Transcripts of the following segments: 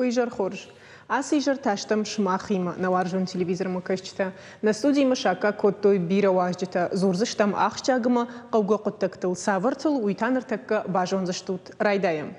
Уый изӕр хорз. Ацы изӕр та стӕм сымахимӕ, нӕ уарзон телевизормӕ кӕсджытӕ. Нӕ студимӕ саккаг кодтой бирӕ уазджытӕ. Дзурдзыстӕм ахсджиаг ӕмӕ хъӕугӕ хъуыддӕгтыл. Цавӕртыл, уый та ныртӕккӕ базондзыстут. Райдайӕм.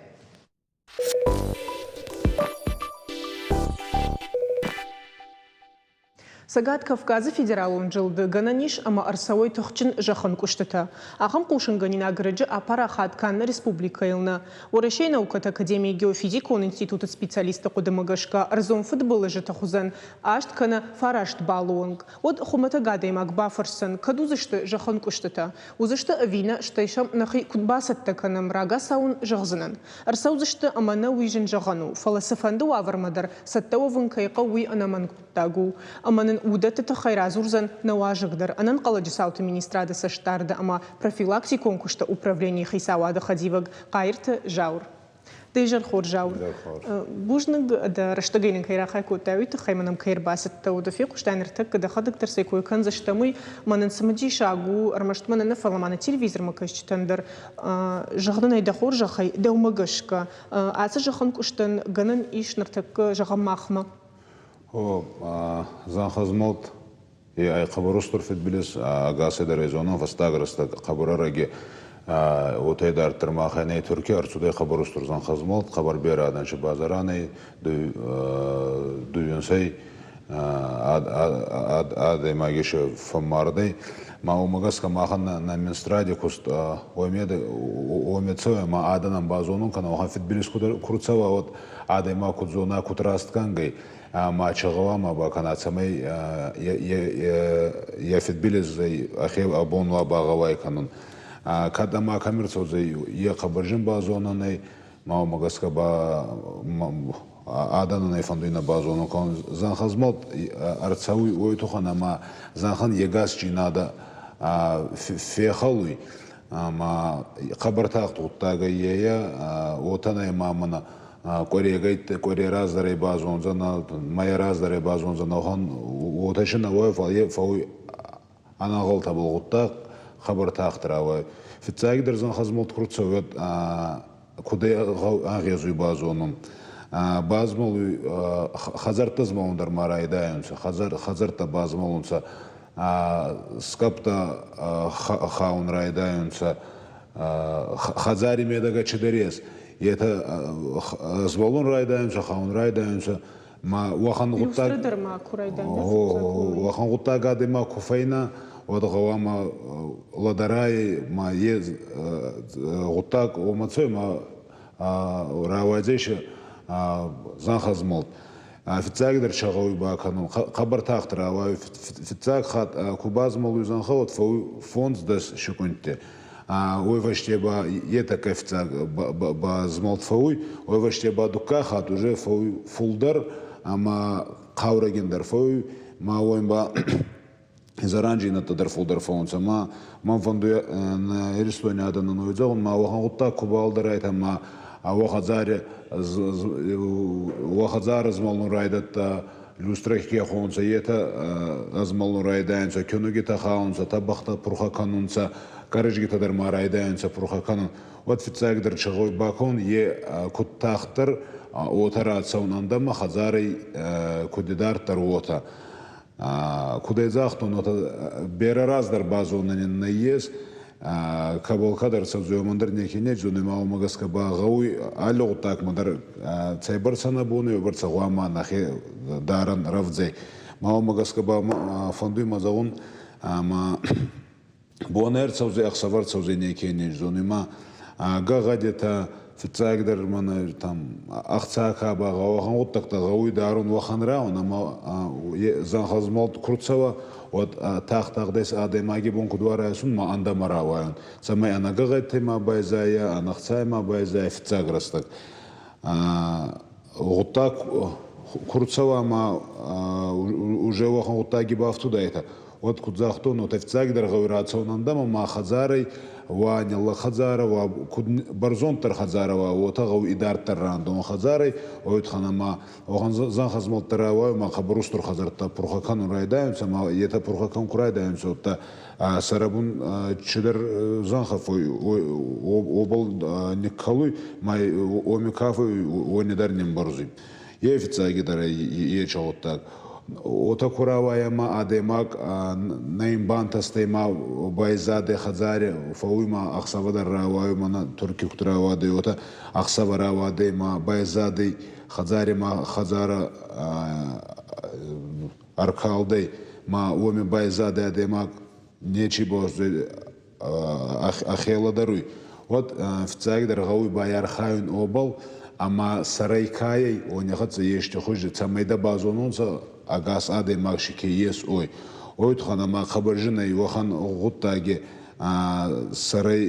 Цӕгат Кавказы федералон зылды гӕнӕн ис ӕмӕ ӕрцӕуой тыхджын зӕххӕнкъуыстытӕ. Ахӕм хъусынгӕнинаг рыджы апарахат кӕны республикӕйыл нӕ. Уӕрӕсейы наукӕты академийы геофизикон институты специалистты хъуыдымӕ гӕсгӕ, ӕрдзон фыдбылызы тых уыдзӕн аст кӕнӕ фараст баллы онг. Уӕд хуымӕтӕг адӕймаг бафӕрсдзӕн, кӕд уыдзысты зӕххӕнкъуыстытӕ, уыдзысты ӕви нӕ, стӕй сӕм нӕхи куыд бацӕттӕ кӕнӕм, рагацау ын зӕгъдзынӕн. Ӕрцӕудзысты ӕмӕ нӕ уый зын зӕгъӕн у, фӕлӕ цыфӕнды уавӕрмӕ дӕр цӕттӕ уӕвын кӕй хъӕуы, уый ӕнӕмӕнг хъуыддаг у. Ӕмӕ нын уыдӕтты тыххӕй радзурдзӕн нӕ уазӕг дӕр, ӕнӕнхъӕлӕджы цауты министрады цӕстдарды ӕмӕ профилактикон куысты управленийы хицауады хӕдивӕг Хъайырты Зауыр. Дӕ изӕр хорз, Зауыр. Бузныг, дӕ рӕстӕгӕй нын кӕй рахай кодтай, уый тыххӕй мӕнӕм кӕй ӕрбацыдтӕ, уыды фехъуыстай ныртӕккӕ, дӕхӕдӕг дӕр сӕ кой кӕндзыстӕм, уый мӕнӕн цымыдисаг у, ӕрмӕст мӕнӕн нӕ, фӕлӕ ма нӕ телевизормӕ кӕсджытӕн дӕр. Зӕгъ нын ӕй дӕ хорзӕхӕй, дӕумӕ гӕсгӕ, ацы зӕххӕнкъуыстӕн гӕнӕн ис ныртӕккӕ, зӕгъӕм, махмӕ? О, зӕнхӕзмӕлд е ӕй хъӕбӕр устур фидбилиз, ӕгасӕй дӕр ӕй зонӕн, фӕстаг рӕстӕг хъӕбӕр ӕрӕги уотӕ идарддӕр махӕн ӕй Турки ӕрцудӕй хъӕбӕр устур зӕнхӕзмӕлд, хъӕбӕр берӕ адӕн си базарӕн ӕй, дуйунсӕй адӕймаги си фӕммардӕй. Ма уомӕ гӕсгӕ махӕн нӕ Минстради куст уоми цӕуй ӕма адӕнӕн базонун кӕнӕ уӕхӕн фидбилиз ку рцӕуа, уӕд адӕймаг куд зона, куд раст кӕнгӕй, ӕма чи гъӕуама бакӕна, цӕмӕй йӕ фидбилизӕй ӕхе бон уа багъӕуай кӕнун. Кӕд ӕма кӕми рцӕудзӕй, е хъӕбӕр зин базонӕн ӕй, ма уомӕ гӕсгӕ ба адӕнӕн ӕй фӕндуй нӕ базонун кӕнун. Зӕнхӕзмӕлд ӕрцӕуй уой туххӕн ӕма зӕнхӕн е гасджийнадӕ фехӕлуй ӕма хъӕбӕр тагъд гъуддагӕй е уотӕ нӕй ма мӕнӕ къуӕрегӕйтти къуӕре раздӕрӕй базондзӕнӕ, мӕйӕ раздӕрӕй базондзӕнӕ, уӕхӕн уотӕ си нӕ уой, фал е фӕууй ӕнӕгъӕлтӕбӕл гъуддаг, хъӕбӕр тагъд рауайуй. Фиццагидӕр зӕнхӕзмӕлд ку рцӕуӕд, куд ӕй ӕнгъезуй базонун. Базмӕлуй хӕдзӕрттӕ змӕлун дӕр ма райдайунцӕ, хӕдзӕрттӕ базмӕлунцӕ, скъӕптӕ хаун райдайунцӕ, хӕдзари медӕгӕ чидӕр ес, етӕ змӕлун райдайунцӕ, хаун райдайунцӕ, ма уӕхӕн гъуддаг дӕр ма ку райдайунцӕ. Уӕхӕн гъуддаг адӕймаг ку фӕйна, уӕд гъӕуама лӕдӕрай ма е гъуддаг уомӕ цӕуй ма рауадзӕй зӕнхӕзмӕлд. Фиццагдӕр сӕ гъӕуй бакӕнун. Хъӕбӕр тагъд рауайуй. Фиццаг хатт ку базмӕлуй зӕнхӕ, уӕд фӕууй фондз-дӕс секундти. Уой фӕсте ба е тӕккӕ фиццаг базмӕлд фӕууй, уой фӕсте ба дуккаг хатт уже фӕууй фулдӕр ӕма хъаурӕгиндӕр фӕууй. Ма уой ба зӕранджийнӕдтӕ дӕр фулдӕр фӕуунцӕ. Ма мӕн фӕндуй нӕ Иристони адӕнӕн уой зӕгъун, ма уӕхӕн гъуддаг ку балдӕрайтӕ ма уӕ хӕдзари змӕлун райдӕдта, люстрӕ ке хонунцӕ, етӕ ӕзмӕлун райдайунцӕ, кенугитӕ хаунцӕ, тӕбӕгътӕ пурхӕ кӕнунцӕ, къӕрӕзгитӕ дӕр ма райдайунцӕ пурхӕ кӕнун. Уӕд фиццагдӕр чегъой бакон, е куд тагъддӕр, уотӕ рацӕун ӕндӕмӕ хӕдзарӕй куд идарддӕр, уотӕ. Куд ӕй загътон, уотӕ берӕ раздӕр базонӕн ин нӕййес, кӕбӕл кадӕр цӕудзуй, уомӕн дӕр неке не зонуй, ма уомӕ гӕсгӕ ба гъӕуй алли гъуддагмӕ дӕр цӕйбӕрцӕ нӕ бон уойбӕрцӕ гъӕуама нӕхе дарӕн рӕвдзӕй. Ма уомӕ гӕсгӕ ба фӕндуй мӕ зӕгъун, ӕма бон ӕрцӕудзӕй, ӕхсӕвӕ ӕрцӕудзӕй неке не зонуй, ма гӕгъӕдитӕ фиццагдӕр мӕнӕ там ӕхца ка багъӕуа, уӕхӕн гъуддӕгтӕ гъӕуй дарун уӕхӕн рауӕн, ӕма зӕнхӕзмӕлд ку рцӕуа, уӕд тагъд-тагъдӕй адӕймаги бон куд уа райсун, ма ӕндӕмӕ рауайун, цӕмӕй ӕнӕ гӕгъӕдитӕй ма байзайа, ӕнӕ хцай ма байзайа фиццаг рӕстӕг. Гъуддаг ку рцӕуа ма уже уӕхӕн гъуддаги бафтудайтӕ, уӕд куд загътон, уотӕ фиццагдӕр гъӕуй рацӕун ӕндӕмӕ ма хӕдзарӕй уа ниллӕг хӕдзарӕ уа, куд бӕрзонддӕр хӕдзарӕ уа, уотӕ гъӕуй идарддӕр рандон хӕдзарӕй, уойутхан ӕма уӕхӕн зӕнхӕзмӕлдтӕ рауайуй ма хъӕбӕр устур хӕдзӕрттӕ пурхӕ кӕнун райдайунцӕ ма етӕ пурхӕ кӕнун ку райдайунцӕ, уӕдта сӕрӕбун чидӕр зӕнхӕ уобӕл никкӕлуй, ма уоми кафуй, уони дӕр не мбӕрзуй. Е фиццагидӕр ӕй ечи гъуддаг. Уотӕ ку рауайа ма адӕймаг нӕ ин бантӕстӕй ма байзадӕй хӕдзари, фӕууй ма ӕхсӕвӕ дӕр рауайуй, мӕнӕ Турки куд рауадӕй, уотӕ ӕхсӕвӕ рауадӕй ма байзадӕй хӕдзари ма хӕдзарӕ ӕркалдӕй ма уоми байзадӕй адӕймаг нечи боздзуй ӕхе лӕдӕруй, уӕд фиццагдӕр гъӕуй байархайун уобӕл, ӕма сӕрӕй кайӕй уони хӕццӕ ести хузи, цӕмӕй дӕ базононцӕ ӕгас адӕймаг си ке ес, уой. Уой туххӕн ӕма хъӕбӕр зин ӕй уӕхӕн гъуддаги сӕрӕй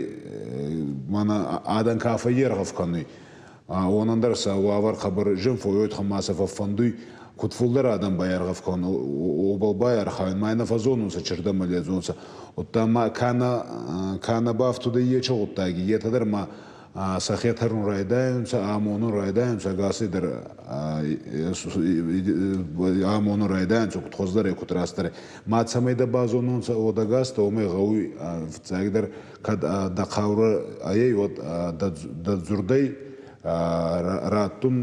мӕнӕ адӕн ка фӕййергъӕв кӕнуй, уонӕн дӕр сӕ уавӕр хъӕбӕр зин фӕууй, уой туххӕн ма сӕ фӕффӕндуй, куд фулдӕр адӕм байаргъӕв кӕнун, уобӕл байархайун, ма нӕ фӕззонунцӕ, чердӕмӕ ледзунцӕ. Удта ма ка нӕ бафтудӕй ечи гъуддаги, етӕ дӕр ма сӕхе тӕрун райдайунцӕ, амонун райдайунцӕ, ӕгасей дӕр амонун райдайунцӕ, куд хуӕздӕрӕй, куд растдӕрӕй. Ма цӕмӕй дӕ базононцӕ уодӕгӕстӕ, уомӕй гъӕуй фиццагдӕр кӕд дӕ хъаурӕ ӕй, уӕд дӕ дзурдӕй раттун,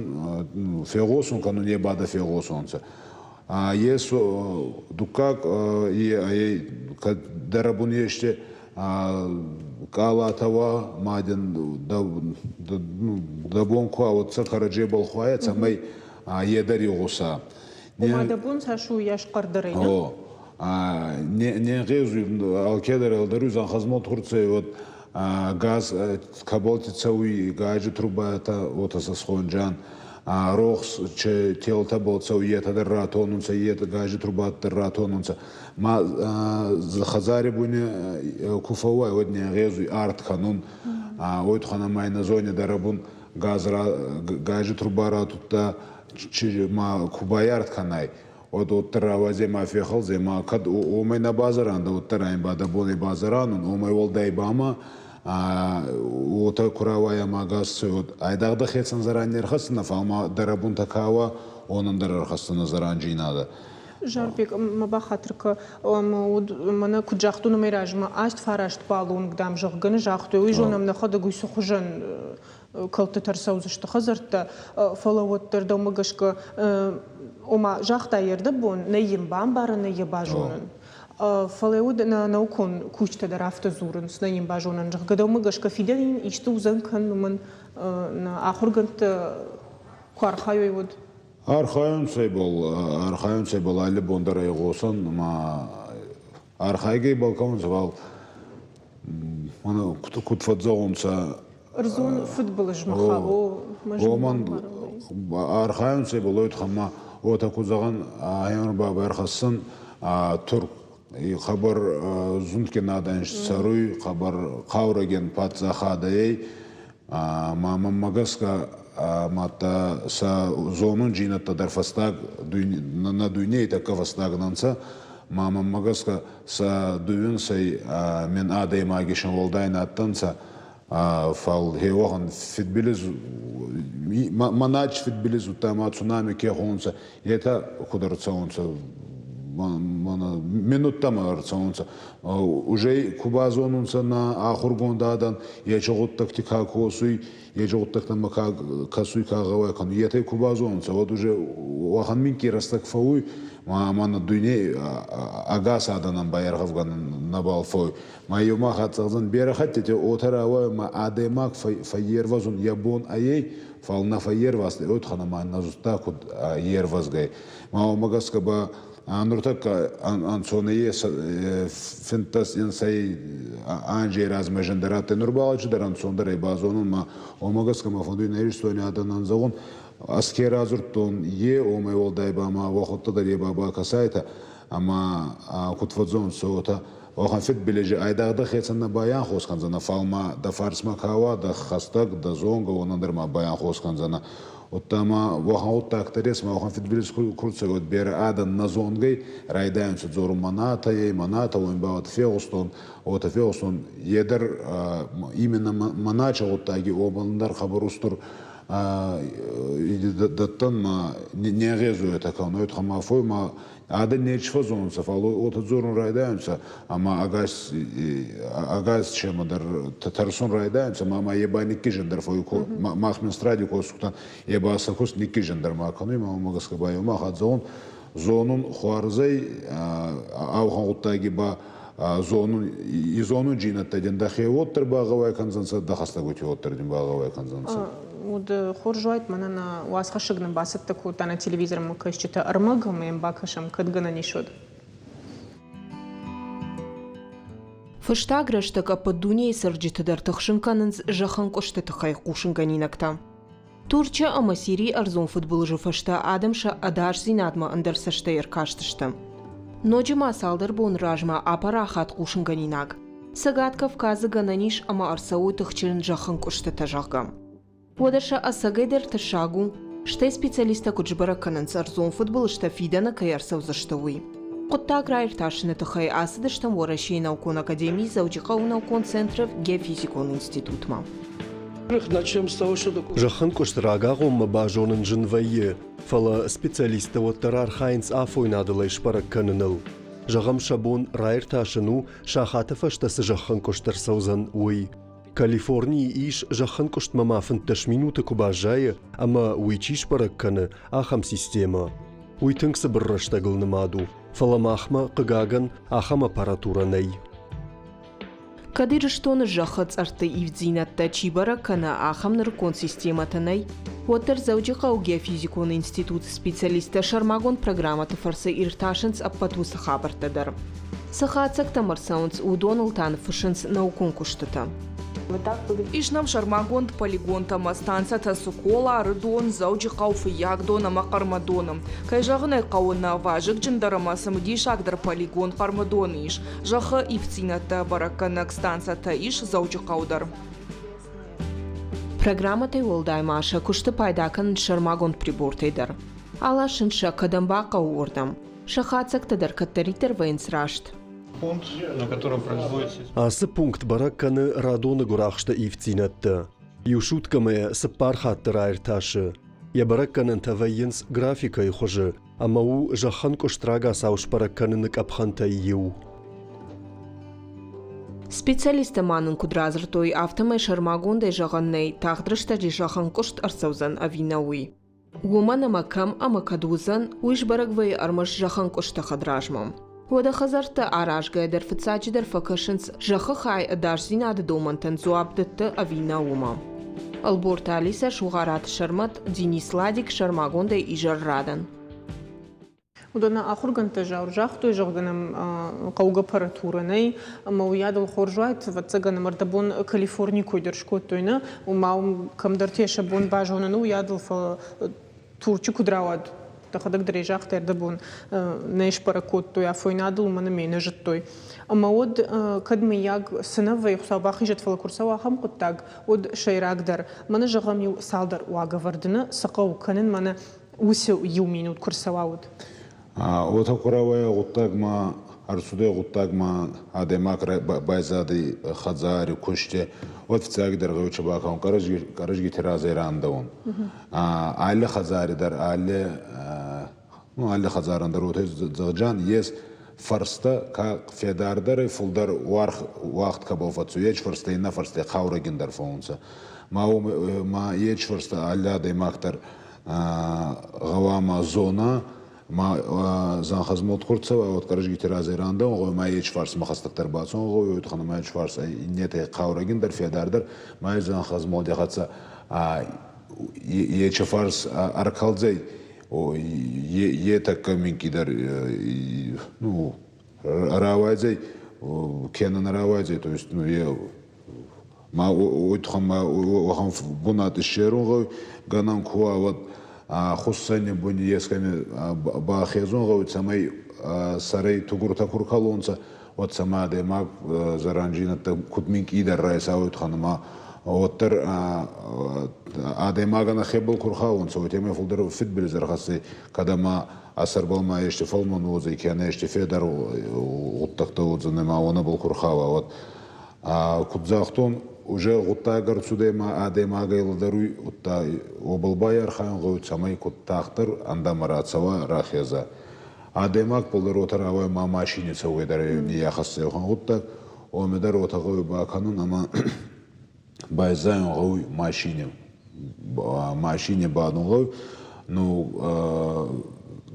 фегъосун кӕнун е ба дӕ фегъосонцӕ. Ес дуккаг е кӕд дӕрӕбун есте къалатӕ уа, ма дин дӕ бон ку ауодца кӕрӕдзебӕл хуайа, цӕмӕй е дӕр игъуса. Ома дӕ бон цас у уыйас хъӕрдӕрӕй, нӕ? О, не гъезуй алкедӕр ӕлдӕруй зӕнхӕзмӕлд хурцӕй, уӕд газ кӕбӕлти цӕуй, гази трубатӕ, уотӕ сӕ схонджан, рохс телтӕбӕл цӕуй, етӕ дӕр ратонунцӕ, етӕ гази трубатӕ дӕр ратонунцӕ. Ма хӕдзари буни ку фӕууай, уӕд не гъезуй арт кӕнун. Уой туххӕн ӕма ин зони дӕрӕбун газ гази труба ратудта, ма ку байарт кӕнай, уӕд уӕддӕр рауадзӕ ма фехалдзӕ, ма кӕд уомӕй нӕ базаран дӕ, уӕддӕр ӕй ба дӕ бонӕй базаранун, уомӕй уӕлдай ба ма уотӕ ку рауайа ма газ цӕуӕд, айдагъ дӕхецӕн зӕран не рхӕсдзӕнӕ, фал ма дӕ рӕбунтӕ ка уа, уонӕн дӕр ӕрхӕсдзӕнӕ зӕранджийнадӕ. Зарбег, ма бахатыр кӕ, уӕд мӕнӕ куыд загътон уымӕй размӕ, 8-9 баллы онг, дам, зӕгъгӕ, нӕ загътой, уый зонӕм нӕхӕдӕг уый цы хуызӕн кӕлдтытӕ ӕрцӕудзысты хӕдзӕрттӕ, фӕлӕ уӕддӕр дӕумӕ гӕсгӕ, ома, загъта йе рдӕбон, нӕй йын бамбарын, нӕй йӕ базонын. Фӕлӕ уӕд нӕ наукон кусджытӕ дӕр афтӕ дзурынц, нӕй йын базонӕн, зӕгъгӕ, дӕумӕ гӕсгӕ фидӕн йын исты уыдзӕн кӕн, уымӕн нӕ ахуыргӕндтӕ куы архайой, уӕд. Архайунцӕ ибӕл алли бон дӕр игъосӕн ӕма архайгӕ ибӕл кӕнунцӕ, фал куд фӕдзӕгъунцӕ Ӕрдзон фыдбылызмӕ хауы Уомӕн архайунцӕ ибӕл уой туххӕн ма уотӕ ку зӕгъӕн, ахемӕр бабӕй ӕрхӕссӕн Турк хъӕбӕр зундгин адӕн цӕруй, хъӕбӕр хъаурӕгин паддзахадӕ ӕй. Ма мӕнмӕ гӕсгӕ, мадта сӕ зонунджийнӕдтӕ дӕр фӕстаг нӕ дуйней тӕккӕ фӕстаг нӕ нцӕ. Ма мӕнмӕ гӕсгӕ сӕ дуйунцӕй мин адӕймаги сӕ уӕлдай нӕ адтӕнцӕ. Фал хеуӕхӕн фидбилиз манач фидбилиз удта ма цунами ке хонунцӕ, етӕ куд ӕрцӕунцӕ, минуттӕмӕ ӕрцӕунцӕ. Уже ку базонунцӕ нӕ ахургонд адӕн, ечи гъуддӕгти ка косуй, ечи гъуддӕгтӕмӕ ка кӕсуй, ка гъӕуай кӕнуй, етӕ ку базонунцӕ, уӕд уже уӕхӕн минкъий рӕстӕг фӕууй, ма нӕ дуйней ӕгас адӕнӕн байаргъӕвгӕнӕн нӕбал фӕууй. Ма еума хатт зӕгъдзӕн, берӕ хӕттити уотӕ рауайуй, ма адӕймаг фӕййервӕзун йӕ бон ӕй, фал нӕ фӕййервазтӕй, уой туххӕн ӕма нӕ зудта, куд ервӕзгӕй. Ма уомӕ гӕсгӕ ба нуртӕккӕ ӕнцонӕй 15 анзей размӕ зиндӕр адтӕй. Нур ба алчидӕр ӕнцондӕр ӕй базонун, ма уомӕ гӕсгӕ мӕ фӕндуй нӕ Иристони адӕнӕн зӕгъун, ӕз ке радзурдтон, е уомӕй уӕлдай ба ма уӕхуӕдтӕ дӕр е ба бакӕсайтӕ, ӕма куд фӕдзонцӕ, уотӕ уӕхӕн фидбилизи айдагъ дӕхецӕн нӕ байанхос кӕндзӕнӕ, фал ма дӕ фарсмӕ ка уа, дӕ хӕстӕг, дӕ зонгӕ, уонӕн дӕр ма байанхос кӕндзӕнӕ. Удта ма уӕхӕн гъуддӕгтӕ дӕр ес, ма уӕхӕн фидбилиз ку рцӕуӕд, берӕ адӕн нӕ зонгӕй райдайунцӕ дзорун манатӕ, ей манатӕ, уой ба уотӕ фегъустон, е дӕр именно маначи гъуддаги уомӕн дӕр хъӕбӕр устур Дӕттӕн ма не гъезуй кӕнуй тхамафой ма адӕн нечи фӕззонунцӕ, фал уотӕ дзорун райдайунцӕ ӕма ӕгас ӕгас чемӕдӕр тӕрсун райдайунцӕ ма ма е ба никкизӕндӕр фӕууй. Мах Минстради косгутӕн е ба сӕ куст никкизӕндӕр ма кӕнуй, ма уомӕ гӕсгӕ ба еума хатт зӕгъун, зонун хуарзӕй ауӕхӕн гъуддаги ба зонун изонунджийнӕдтӕ дин дӕхе уоддӕр багъӕуай кӕндзӕнцӕ, дӕ хӕстӕгути уоддӕр дин багъӕуай кӕндзӕнцӕ. Уӕд хорз уайд, мӕнӕ нӕ уацхӕссӕг нын бацӕттӕ кодта нӕ телевизормӕ кӕсджытӕ ӕрмӕг ӕмӕ йӕм бакӕсӕм, кӕд гӕнӕн ис, уӕд. Фӕстаг рӕстӕг ӕппӕт дунейы цӕрджыты дӕр тыхсын кӕнынц зӕххӕнкъуысты тыххӕй хъусынгӕнинӕгтӕ. Турчы ӕмӕ Сирийы ӕрдзон фыдбылызы фӕстӕ адӕм сӕ ӕдасдзинадмӕ ӕндӕр цӕстӕй ӕркастысты. Ноджы ма цалдӕр боны размӕ апарахат хъусынгӕнинаг. Цӕгат Кавказы гӕнӕн ис ӕмӕ ӕрцӕуой тыхджын зӕххӕнкъуыстытӕ, зӕгъгӕ. Уӕдӕ сӕ ӕцӕгӕйдӕр тӕссаг у, стӕй специалисттӕ куыд сбӕрӕг кӕнынц ӕрдзон фыдбылызтӕ фидӕны кӕй ӕрцӕудзысты, уый. Хъуыддаг раиртасыны тыххӕй ацыдыстӕм Уӕрӕсейы наукон академийы Дзӕуджыхъӕуы наукон центры геофизикон институтмӕ. Зӕххӕнкъуыст рагагъоммӕ базонын зын вӕййы, фӕлӕ специалисттӕ уӕддӕр архайынц афойнадыл ӕй сбӕрӕг кӕныныл. Зӕгъӕм, сӕ бон раиртасын у, сахаты фӕстӕ цы зӕххӕнкъуыст ӕрцӕудзӕн, уый. Калифорнийы ис, зӕххӕнкъуыстмӕ ма 15 минуты куы баззайы ӕмӕ уый чи сбӕрӕг кӕны, ахӕм системӕ. Уый тынг цыбыр рӕстӕгыл нымад у, фӕлӕ махмӕ, хъыгагӕн, ахӕм аппаратурӕ нӕй. Кӕд Ирыстоны зӕххы цъӕртты ивддзинӕдтӕ чи бӕрӕг кӕны, ахӕм нырыккон системӕтӕ нӕй, уӕддӕр Дзӕуджыхъӕуы геофизикон институты специалисттӕ сӕрмагонд программӕты фӕрцы иртасынц ӕппӕт уыцы хабӕрттӕ дӕр. Цы хатдзӕгтӕм ӕрцӕуынц, уыдоныл та ныффыссынц наукон куыстытӕ. Ис нӕм сӕрмагонд полигонтӕ ӕмӕ станцӕтӕ Цыкола, Ӕрыдон, Дзӕуджыхъӕу, Фыййагдон ӕмӕ Хъӕрмӕдоны. Кӕй зӕгъын ӕй хъӕуы, нӕ вазыгджындӕр ӕмӕ цымыдисагдӕр полигон Хъӕрмӕдоны ис. Зӕххы ивддзинӕдтӕ бӕрӕггӕнӕг станцӕтӕ ис Дзӕуджыхъӕуы дӕр. Программӕтӕй уӕлдай ма сӕ куысты пайда кӕнынц сӕрмагонд прибортӕй дӕр. Аласынц сӕ кӕдӕм бахъӕуы, уырдӕм. Сӕ хатдзӕгтӕ дӕр кӕддӕриддӕр вӕййынц раст. Ацы пункт бӕрӕг кӕны радоны гуырахсты ивддзинӕдтӕ. Иу суткӕмӕ цыппар хатты раиртасы. Йӕ бӕрӕггӕнӕнтӕ вӕййынц графикӕйы хуызы ӕмӕ у зӕххӕнкъуыст рагацау сбӕрӕг кӕныны къӕпхӕнтӕй иу. Специалисттӕ ма нын куыд радзырдтой, афтӕмӕй сӕрмагондӕй зӕгъӕн нӕй, тагъд рӕстӕджы зӕххӕнкъуыст ӕрцӕудзӕн ӕви нӕ, уый. Уымӕн ӕмӕ кӕм ӕмӕ кӕд уыдзӕн, уый сбӕрӕг вӕййы ӕрмӕст зӕххӕнкъуысты хӕдразмӕ. Уӕдӕ хӕдзӕрттӕ аразгӕйӕ дӕр фыццаджыдӕр фӕкӕсынц, зӕххы хай ӕдасдзинады домӕнтӕн дзуапп дӕтты ӕви нӕ, уымӕ. Ӕлборты Алисӕ, Сугъараты Сӕрмӕт, Денис Ладик, сӕрмагондӕй изӕррадӕн. Уыдон ахуыргӕндтӕ загътой, зӕгъгӕ нӕм хъӕугӕ аппаратурӕ нӕй, ӕмӕ уыйадыл хорз уаид, ӕвӕццӕгӕн, ӕмӕ ӕрдӕбон Калифорнийы кой дӕр скодтой, нӕ? Уымӕ уым кӕмдӕрты сӕ бон базонын у, уыйадыл, фӕлӕ Турчы куыд рауад, дӕхӕдӕг дӕр ӕй загътай, ӕрдӕбон нӕ сбӕрӕг кодтой афойнадыл, уымӕн ӕмӕ йӕ нӕ зыдтой. Ӕмӕ уӕд, кӕд мыййаг, цы нӕ вӕййы, Хуыцау бахизӕд, фӕлӕ куы рцӕуа ахӕм хъуыддаг, уӕд сӕйрагдӕр, мӕнӕ зӕгъӕм, иу цалдӕр уагӕвӕрды нӕ цы хъӕуы кӕнын, мӕнӕ уыцы иу минут куы рцӕуа, уӕд. Уотӕ ку рауайа гъуддагмӕ, ӕрцудӕй гъуддагмӕ адӕймаг байзадӕй хӕдзари, кусти, уӕд фиццагдӕр гъӕуй бакӕнун къӕрӕзгити разӕй рандӕун. Алли хӕдзари дӕр, алли, ну, алли хӕдзарӕн дӕр уотӕ зӕгъджан ес фӕрстӕ ка федардӕрӕй фулдӕр уагъд кӕбӕл фӕццуй, еци фӕрстӕ иннӕ фӕрстӕй хъаурӕгиндӕр фӕуунцӕ. Ма, ма еци фӕрстӕ алли адӕймаг дӕр гъӕуама зона, ма зӕнхӕзмолд ку рцӕуа, уӕд къӕрӕзгити разӕй рандӕун гъӕуй, ма ечи фарсмӕ хӕстӕгдӕр бацӕун гъӕуй, уой туххӕн ма ечи фарс иннетӕй хъаурӕгиндӕр, федардӕр, ма зӕнхӕзмолди хӕццӕ ечи фарс ӕркӕлдзӕй, е тӕккӕ минкъийдӕр ну, рауайдзӕй, кенӕ нӕ рауайдзӕй, то есть ну, е ма уой туххӕн ма уӕхӕн бунат иссерун гъӕуй, гӕнӕн ку уа, уӕд хуссӕни буни ескӕми бахезун гъӕуй, цӕмӕй сӕрӕй тугуртӕ ку ркӕлонцӕ, уӕд сӕмӕ адӕймаг зӕранджийнӕдтӕ куд минкъийдӕр райса, уой туххӕн ӕма уӕддӕр адӕймагӕн ӕхебӕл ку рхауонцӕ, уотемӕй фулдӕр фидбилиз ӕрхӕссуй, кӕд ӕма ӕ сӕрбӕл ма ести фӕлмӕн уодзӕй, кенӕ ести федар гъуддӕгтӕ уодзӕнӕй ма уонӕбӕл ку рхауа, уӕд. Куд загътон, Уже гъуддаг ӕрцудӕй ма адӕймагӕй лӕдӕруй, удта уобӕл байархайун гъӕуй, цӕмӕй куд тагъддӕр ӕндӕмӕ рацӕуа, рахеза. Адӕймаг фулдӕр уотӕ рауайа ма машини цӕугӕй дӕр ниййахӕсса уӕхӕн гъуддаг, уоми дӕр уотӕ гъӕуй бакӕнун ӕма байзайун гъӕуй машини. Машини бадун гъӕуй. Ну,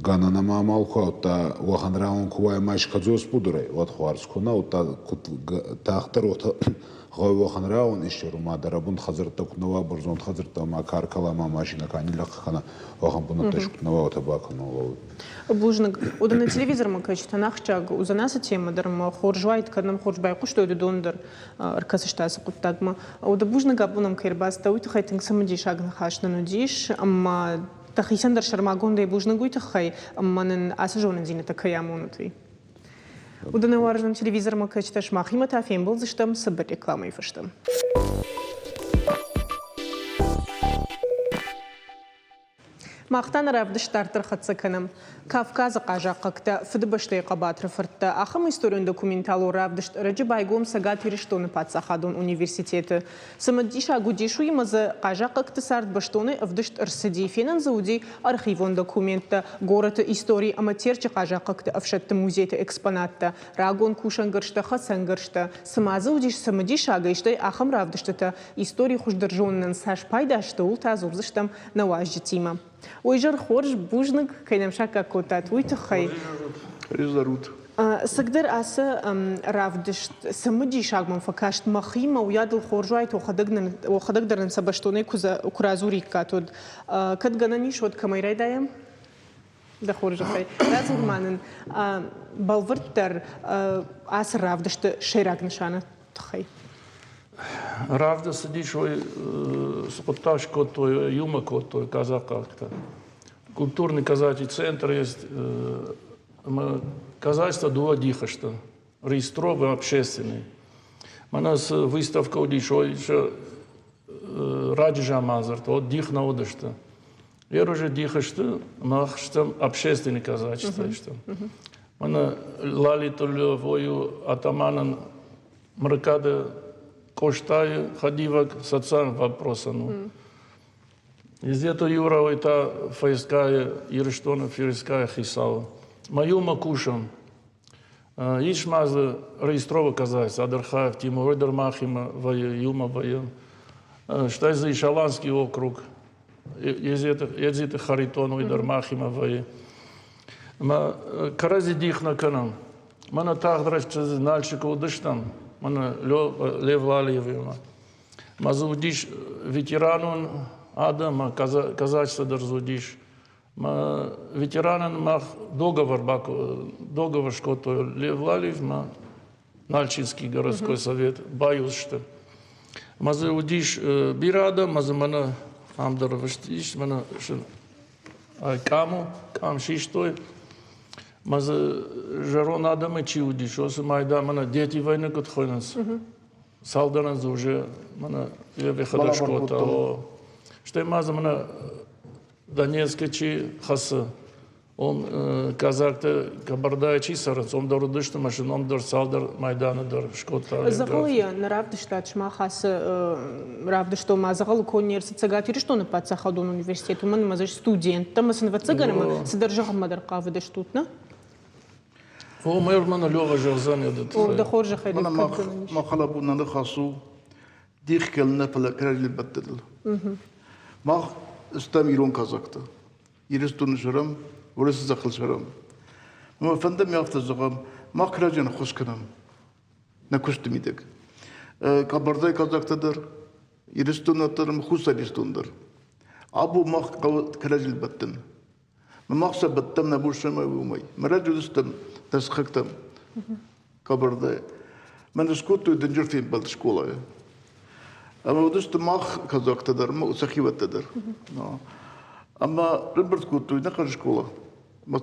гӕнӕн ӕма амал ку удта уӕхӕн рауӕн ку уай ма искӕдзос будурӕй, уӕд хуарз ку нӕ, удта куд тагъддӕр уотӕ гъӕуй уӕхӕн рауӕн иссерун ма дӕрӕбун хӕдзӕрттӕ ку нӕ уа, бӕрзонд хӕдзӕрттӕ ма каркала ма машинӕ ка ниллӕхъ кӕна, уӕхӕн бунӕттӕ куд нӕ уа, уотӕ бакӕнун гъӕуй. Бузныг. Уыдоны телевизормӕ кӕсджытӕн ахсджиаг уыдзӕн ацы темӕ дӕр ӕмӕ хорз уаид, кӕд нӕм хорз байхъуыстой уыдон дӕр ӕркӕсысты ацы хъуыддагмӕ. Уӕдӕ бузныг абон ӕм кӕй ӕрбацыдтӕ, уый тыххӕй тынг цымыдисаг ныхас нын уыдис ӕмӕ дӕхицӕн дӕр сӕрмагондӕй бузныг уый тыххӕй, ӕмӕ нын ацы зонындзинӕдтӕ кӕй амонут, уый. Уыдоны уарзон телевизормӕ кӕсджытӕ сымахимӕ та фембӕлдзыстӕм цыбыр рекламӕйы фӕстӕ. Мах та нӕ равдыст дарддӕр хӕццӕ кӕнӕм. Кавказы хъазахъхъӕгтӕ, Фыдыбӕстӕйы хъӕбатыры фырттӕ, ахӕм историон-документалон равдыст ӕрӕджы байгом Цӕгат Ирыстоны паддзахадон университеты. Цымыдисаг уыдис, уыимӕ дзы хъазахъхъӕгты цард бӕстонӕй ӕвдыст ӕрцыди. Фенӕн дзы уыди архивон документтӕ, горӕты истори ӕмӕ Терчы хъазахъхъӕгты ӕфсӕдты музейты экспонаттӕ, рагон кусӕнгӕрзтӕ, хӕцӕнгӕрзтӕ. Цы ма дзы уыдис цымыдисагӕй, стӕй ахӕм равдыстытӕ истори хуыздӕр зонынӕн цас пайда сты, ууыл та дзурдзыстӕм нӕ уазджытимӕ. Уый зӕр хорз, бузныг, кӕй нӕм саккаг кодтат, уый тыххӕй. Резарут. Цыгдӕр ацы равдыст цымыдисаг мӕм фӕкаст мӕхимӕ, уыйадыл хорз уаид, уӕхӕдӕг дӕр нын сӕ бӕстонӕй куы радзуриккат, уӕд. Кӕд гӕнӕн ис, уӕд кӕмӕй райдайӕм? Дӕ хорзӕхӕй. Радзур ма нын бӕлвырддӕр ацы равдысты сӕйраг нысаны тыххӕй. Равдыст цыдис, уый цы хъуыддаг скодтой, иумӕ кодтой казахъӕгтӕ. Культурный казачий центр есть, ӕмӕ казачество дыууӕ дихы сты, реестровый, общественный. Мӕнӕ цы выставкӕ уыдис, уый раджы заман дзырдта, уӕд дих нӕ уыдысты. Еры дих сты, мах стӕм общественный казачество стӕм. Мӕнӕ Лалиты Львою атаманӕн Мырыкады Къостайы хӕдивӕг социальный вопросӕн у. Изеты Юра та ФСК-йы Ирыстоны ФСК-йы хицау. Мӕ иумӕ кусӕм. Ис ма дзы регистровый казахец Адырхаев Тимур дӕр махимӕ вӕййы, иумӕ вӕййӕм. Стӕй дзы ис Аланский округ. Едзиты Харитон уый дӕр махимӕ вӕййы. Ӕмӕ кӕрӕдзи дих нӕ кӕнӕм. Мӕнӕ тагъд рӕстӕджы Нальчикы уыдыстӕм, мӕнӕ Лев Лалиевимӕ. Мӕ дзы уыдис ветеранон адӕм, казачество дӕр дзы уыдис. Мӕ ветеранӕн мах договор, договор скодтой Лев Лалиев мӕ Нальчинский городской совет баиу сты. Мӕ дзы уыдис бирӕ адӕм, мӕ дзы мӕнӕ ам дӕр фыст ис, мӕнӕ къам у, къам систой. Мӕ дзы зӕронд адӕмӕй чи уыдис, уыцы майдан мӕнӕ Дети войны куыд хонынц, цалдӕрӕн дзы уже мӕнӕ йӕ выхода скодта. Стӕй ма дзы мӕнӕ Донецкы чи хӕцы, Он казакты Кабардайы чи цӕрынц, уым дӕр уыдысты машин, уым дӕр цалдӕр майданы дӕр скодта. Дзӕгъӕлы нӕ равдыстат сымах ацы равдыстон ма дзӕгъӕлы кой не рцыд Цӕгат Ирыстоны паддзахадон университет, уымӕн ӕмӕ дзы студенттӕ ӕмӕ сын ӕвӕццӕгӕн ӕмӕ цыдӕр зӕгъынмӕ дӕр хъавыдыстут, нӕ? О, мэр мӕнӕ Лёва зӕгъдзӕн йӕ О, дӕ хорзӕхӕй Мӕнӕ мах махалабу нӕ ныхас у дих кӕнын нӕ, фӕлӕ кӕрӕдзийыл бӕттыныл. Мах стӕм ирон казактӕ. Ирыстоны цӕрӕм, Уырысы зӕххыл цӕрӕм. Ӕмӕ фӕнды мӕ афтӕ зӕгъӕм, мах кӕрӕдзийӕн ӕххуыс кӕнӕм нӕ куысты мидӕг. Къӕбӕрдӕй казактӕ дӕр, Ирыстоны дӕр ӕмӕ Хуссар Ирыстон дӕр. Абон мах хъӕуы кӕрӕдзийыл бӕттын. Мах сӕ бӕттӕм нӕ бон цӕмӕй уымӕй. Мӕ раджы уыдыстӕм дӕ сыхӕгтӕм Кабардайы. Мӕн скодтой дынджыр фембӕлд скъолайы. Ӕмӕ уыдысты мах казактӕ дӕр ӕмӕ сӕ хиуӕттӕ дӕр. Ӕмӕ ӕрӕмбырд кодтой нӕ хъӕры скъола. Мӕ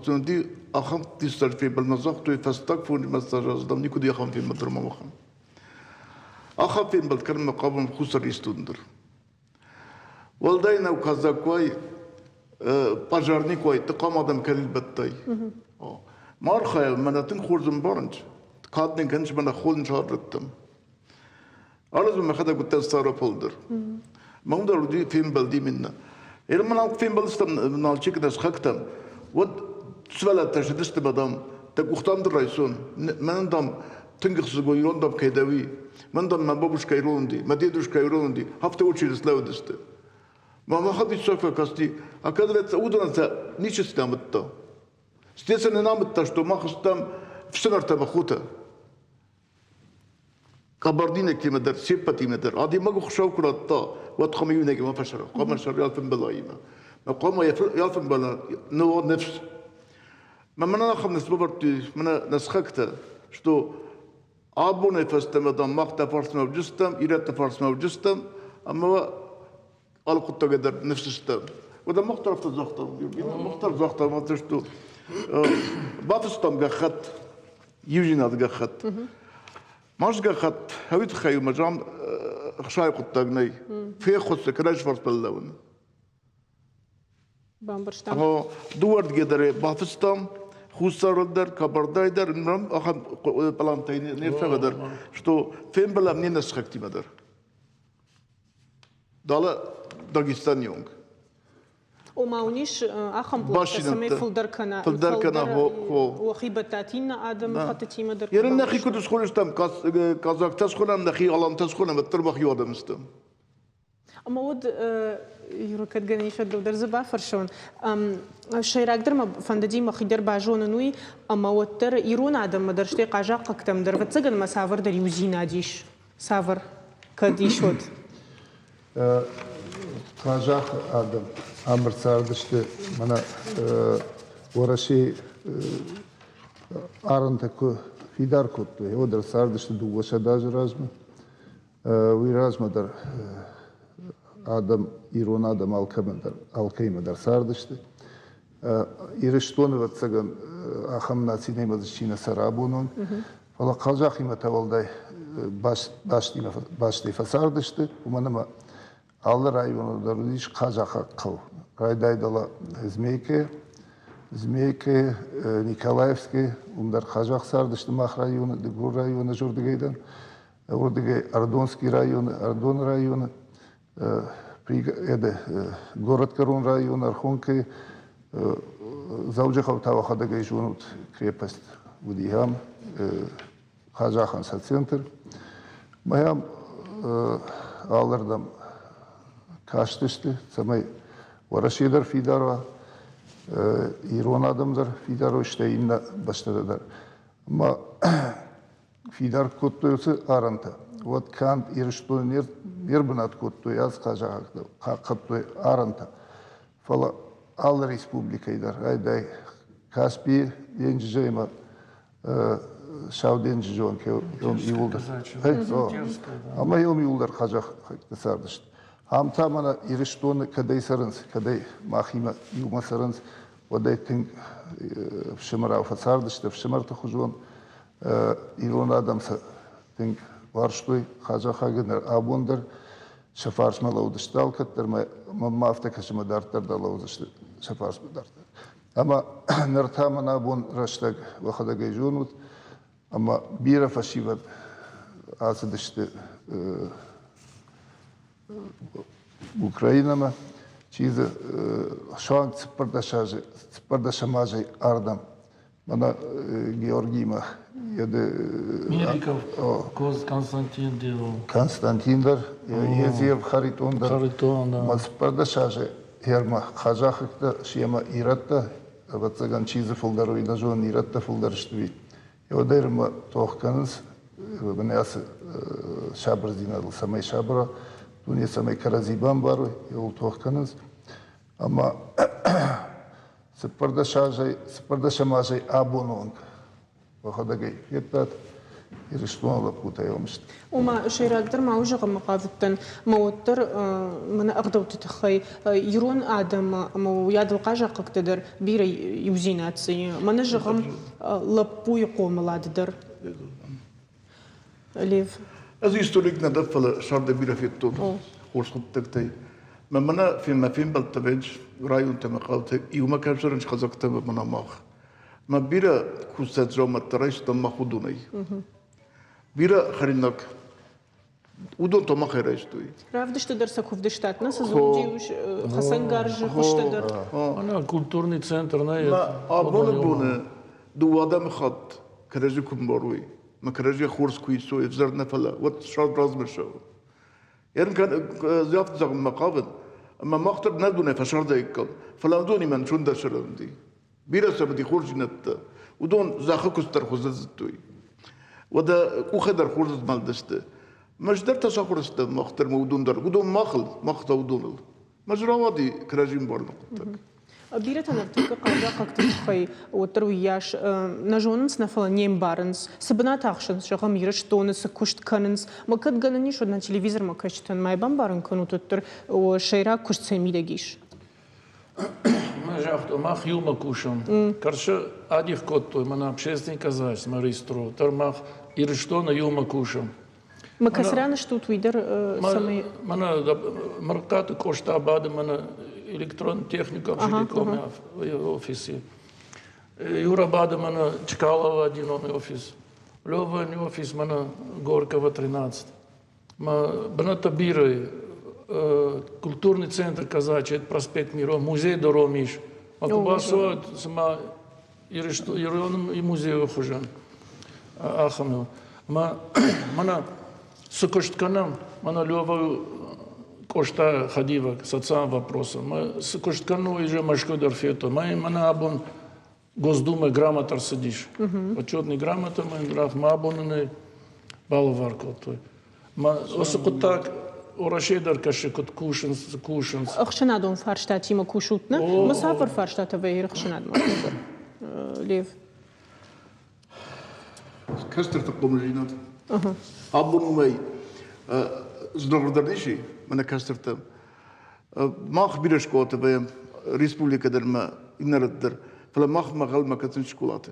ахӕм диссаджы фембӕлд нӕ загътой, фӕстаг фонимӕ сараздам, никуыд ахӕм фембӕлд дӕр ма махӕн. Ахӕм фембӕлд кӕнынмӕ хъавӕм Хуссар Ирыстоны дӕр. Уӕлдай нӕу казаккуай, пожарник уай, тыхъам адӕм кӕрил бӕттай. Ма архайӕм, мӕнӕ тынг хорз ӕмбарынц. Кад нын кӕнынц, мӕнӕ холын саррыдтам. Алы мӕхӕдӕг уыдтӕн Ставрополы дӕр. Мӕ уым дӕр уыди фембӕлд именно. Ерман фембӕлдыстӕм Налчикы дӕр сыхӕгтӕм, уӕд сывӕллӕттӕ сыдысты мӕ, дам, дӕ къухтӕм дын райсон. Мӕнӕн, дам, тынг ӕхсызгон ирон, дам, кӕй дӕ, уый. Мӕн, дам, мӕ бабушка ирон уыди, мӕ дедушка ирон уыди, афтӕ очередь слӕууыдысты. Мӕ мӕхӕдӕг диссаг фӕкасти, оказывается, уыдонӕн сӕ ничи амыдта. Стӕй сӕ нын амыдта, что мах стӕм фсымӕртӕ ӕмӕ хотӕ. Кабардинӕгтимӕ дӕр, се ппӕтимӕ дӕр. Адӕймаг Хуыцау куы радта, уӕд хъуамӕ иунӕгимӕ фӕцӕра, хъуамӕ цӕра алфӕмбӕлаимӕ. Хъуамӕ йӕ алфӕмбӕла ныуа ныфс. Мӕ мӕнӕн ахӕм ныфс бавӕрдтой мӕнӕ нӕ сыхӕгтӕ, что абонӕй фӕстӕмӕ, дам, мах дӕ фарсмӕ уыдзыстӕм, ирӕтты фарсмӕ уыдзыстӕм, ӕмӕ алы хъуыддагӕй дӕр ныфс стӕм. Уӕдӕ мах дӕр афтӕ загътам, мах дӕр загътам, афтӕ что бафыстам гӕххӕтт, иудзинады гӕххӕтт. Мас гӕххӕтт хӕуи тыххӕй мӕ зам ӕхсайы хъуыддаг нӕй. Феххуыссы, кӕнӕ сфӕрсбӕллӕуын. Бамбӕрстам. Дыууӕрдыгӕй дӕр бафыстам, Хуссары дӕр, Кабардайы дӕр, ахӕм пълантӕй не ртӕгӕ дӕр, что фембӕлӕм не нӕсыхӕгтимӕ дӕр. Дала Дагестаны онг. Ома уын ис ахӕм блоктӕ, цӕмӕй фылдӕр кӕна, фылдӕр кӕна хо. Уӕхи бӕттат иннӕ адӕмы хӕттытимӕ дӕр. Ерын нӕхи куыд схоныстӕм, казактӕ схонӕм, нӕхи алантӕ схонӕм, уӕддӕр мах иу адӕм стӕм. Ӕмӕ уӕд, Юра, кӕд гӕнӕн ис, уӕд дӕу дӕр дзы бафӕрсон. Сӕйрагдӕр мӕ фӕндыди мӕхи дӕр базонын уый, ӕмӕ уӕддӕр ирон адӕммӕ дӕр, стӕй хъазахъхъӕгтӕм дӕр, ӕвӕццӕгӕн ма цавӕрдӕр иудзинад ис. Цавӕр? Кӕд ис уӕд? Хъазахъы адӕм ам ӕрцардысты мӕнӕ Уӕрӕсейы арӕнтӕ куы фидар кодтой, уӕд ӕрцардысты 200 азы размӕ. Уый размӕ дӕр адӕм, ирон адӕм алкӕмӕн дӕр, алкӕимӕ дӕр цардысты. Ирыстоны, ӕвӕццӕгӕн, ахӕм наци нӕма чи нӕ цӕры абонон. Фӕлӕ хъазахъимӕ та уӕлдай бастимӕ бастӕй фӕцардысты, уымӕн ӕмӕ алы районы дӕр уыдис хъазахъаг хъӕу. Райдай дӕлӕ Змейкӕ, Змейкӕ, Николаевскӕ, уым дӕр хъазахъ цардысты мах районы, Дыгур районы зурдыгӕй дӕр. Уырдыгӕй Ардонский районы, Ардоны районы, горӕтгӕрон район Архонкӕйы, Дзӕуджыхъӕу та уӕхӕдӕг ӕй зонут, крепость уыди ам, Хъазахъӕн сӕ центр. Мӕ ам алырдӕм кастысты, цӕмӕй Уӕрӕсе дӕр фидар уа, ирон адӕм дӕр фидар уой, стӕй иннӕ бӕстӕтӕ дӕр. Ӕмӕ фидар кодтой уыцы арӕнтӕ, уӕд канд Ирыстоны не рбынат кодтой ацы хъазахъӕгтӕ, хъахъхъӕдтой арӕнтӕ, фӕлӕ алы республикӕйы дӕр, райдай Каспийы денджызӕй ӕмӕ Сау денджызы онг иууылдӕр. Ӕмӕ йӕм иууылдӕр хъазахъӕгтӕ цардысты. Ам та мӕнӕ Ирыстоны кӕдӕй цӕрынц, кӕдӕй махимӕ иумӕ цӕрынц, уӕдӕй тынг ӕфсымӕрау фӕцардысты, ӕфсымӕрты хуызон. Ирон адӕм сӕ тынг уарзтой хъазахъаг абон дӕр сӕ фарсмӕ лӕудысты алкӕддӕр, мӕнмӕ афтӕ кӕсы, ӕмӕ дарддӕр дӕр лӕудзысты сӕ фарсмӕ дарддӕр. Ӕмӕ ныр та мӕн абон рӕстӕг уӕхӕдӕг ӕй зонут, ӕмӕ бирӕ фӕсивӕд ацыдысты Украинӕмӕ, чи дзы суанг цыппӕрдӕсӕм азӕй ардӕм мӕнӕ Георгиимӕ Мериков, Константин делал. Константин дӕр, Езиев Харитон дӕр. Харитон, да. Ма 14 азы хермӕ хъазахъӕгтӕ семӕ ирӕттӕ, ӕвӕццӕгӕн, чи дзы фылдӕр, уый нӕ зонын, ирӕттӕ фылдӕр сты, уый. Уӕдӕй ма тох кӕнынц ацы сабырдзинадыл, цӕмӕй сабыра, дуне цӕмӕй кӕрӕдзи бамбарой, иуыл тох кӕнынц. Ӕмӕ цыппӕрдӕсӕм азӕй абоны онг уӕхӕдӕг ӕй федтат, Ирыстоны лӕппутӕ йӕм сты. Ома, сӕйрагдӕр ма уый зӕгъынмӕ хъавыдтӕн, мӕ уӕддӕр мӕнӕ ӕгъдӕутты тыххӕй ирон адӕмы ӕмӕ уыйадыл хъазахъхъӕгтӕ дӕр бирӕ иудзинад цы и. Мӕнӕ зӕгъӕм, лӕппуйы хъомылад дӕр. Лев. Ӕз историк нӕ дӕн, фӕлӕ сӕрды бирӕ федтон хорз хъуыддӕгтӕй. Мӕ мӕнӕ мӕ фембӕлдтӕ венч районтӕ мӕ хъӕутӕ иумӕ кӕсӕрынч хӕдзӕрттӕ мӕнӕ мах. Мӕ бирӕ кусӕг дзаумӕттӕ райстам мах уыдонӕй. Бирӕ хӕринаг. Уыдон та махӕй райстой. Равдысты дӕр сӕ куы вдыстат, нӕ цы дзурди хӕцӕнгарзы хуызтӕ дӕр. Ана культурный центр нӕ. Абоны боны дыууӕ адӕмы хатт кӕрӕдзи куы мбарой, мӕ кӕрӕдзи хорз куы исой, ӕвзӕр нӕ фӕлӕ, уӕд сӕрд размӕ цӕуы. Ӕрын зӕгъынмӕ хъавын, ӕмӕ мах дӕр нӕ дунӕ фӕсӕрдӕиккам, фӕлӕ уыдонимӕ ӕнцондӕр сӕрӕнди. Бирӕ сӕм уыди хорздзинӕдтӕ. Уыдон зӕххы куыст дӕр хуыздӕр зыдтой. Уӕдӕ къухӕй дӕр хорз змӕлдысты. Мӕ дӕр та сахуыр сты мах дӕр ӕмӕ уыдон дӕр. Уыдон махыл, мах та уыдоныл. Мӕ рауади кӕрӕдзи ӕмбарыны хъуыддаг. Бирӕтӕ ныртӕккӕ хъазахъхъӕгты тыххӕй уӕддӕр уыйас нӕ зонынц, нӕ фӕлӕ не мбарынц, цы бынат ахсынц, зӕгъӕм, Ирыстоны, цы куыст кӕнынц. Мӕ кӕд гӕнӕн ис, уӕд нӕ телевизормӕ кӕсджытӕн ма бамбарын кӕнут, уӕддӕр сӕйраг куыст цӕй мидӕг ис? Мӕ загътон, мах иумӕ кусӕм. Короче, адих кодтой мӕнӕ общественный казахство, мӕ регистро, дӕр мах Ирыстоны иумӕ кусӕм. Мӕ кӕцыран стут, уый дӕр цӕмӕй... Мӕнӕ Мыркаты Къоста бады мӕнӕ электрон техника жиликомы офисы. Юра бады мӕнӕ Чкалова один офис. Лёва офис мӕнӕ Горького 13. Мӕ бынӕттӕ бирӕ. Культурный центр Казачий, проспект Миро, музей дӕр ис. Мӕ куы бацӕуат, цыма Ирон музейы хуызӕн ахӕм у. Мӕ мӕнӕ цы куыст кӕнӕм, мӕнӕ Лёва Къоста хӕдивӕг социалон вопросы. Мӕ цы куыст кӕнын, уый же Мӕскуы дӕр федтон. Мӕ мӕнӕ абон Госдумӕ грамота ӕрцыдис. Почетный грамота мӕ мӕ абон ын балӕвар кодтой. Мӕ уыцы хъуыддаг Уӕрӕсейы дӕр кӕсы, куыд кусынц, цы кусынц. Ӕхсӕнадон фарстатимӕ кусут, нӕ? Мӕ цавӕр фарстатӕ вӕййы ӕхсӕнадмӕ фылдӕр, Лев? Кӕстӕрты хъомылдзинад. Абон уымӕй зынаргъдӕр ницы мӕнӕ кӕстӕртӕм. Мах бирӕ скъолаты вӕййӕм, республикӕ дӕр ӕмӕ иннӕ рӕтты дӕр, фӕлӕ мах мӕгъӕлмӕ кӕсынц скъолаты.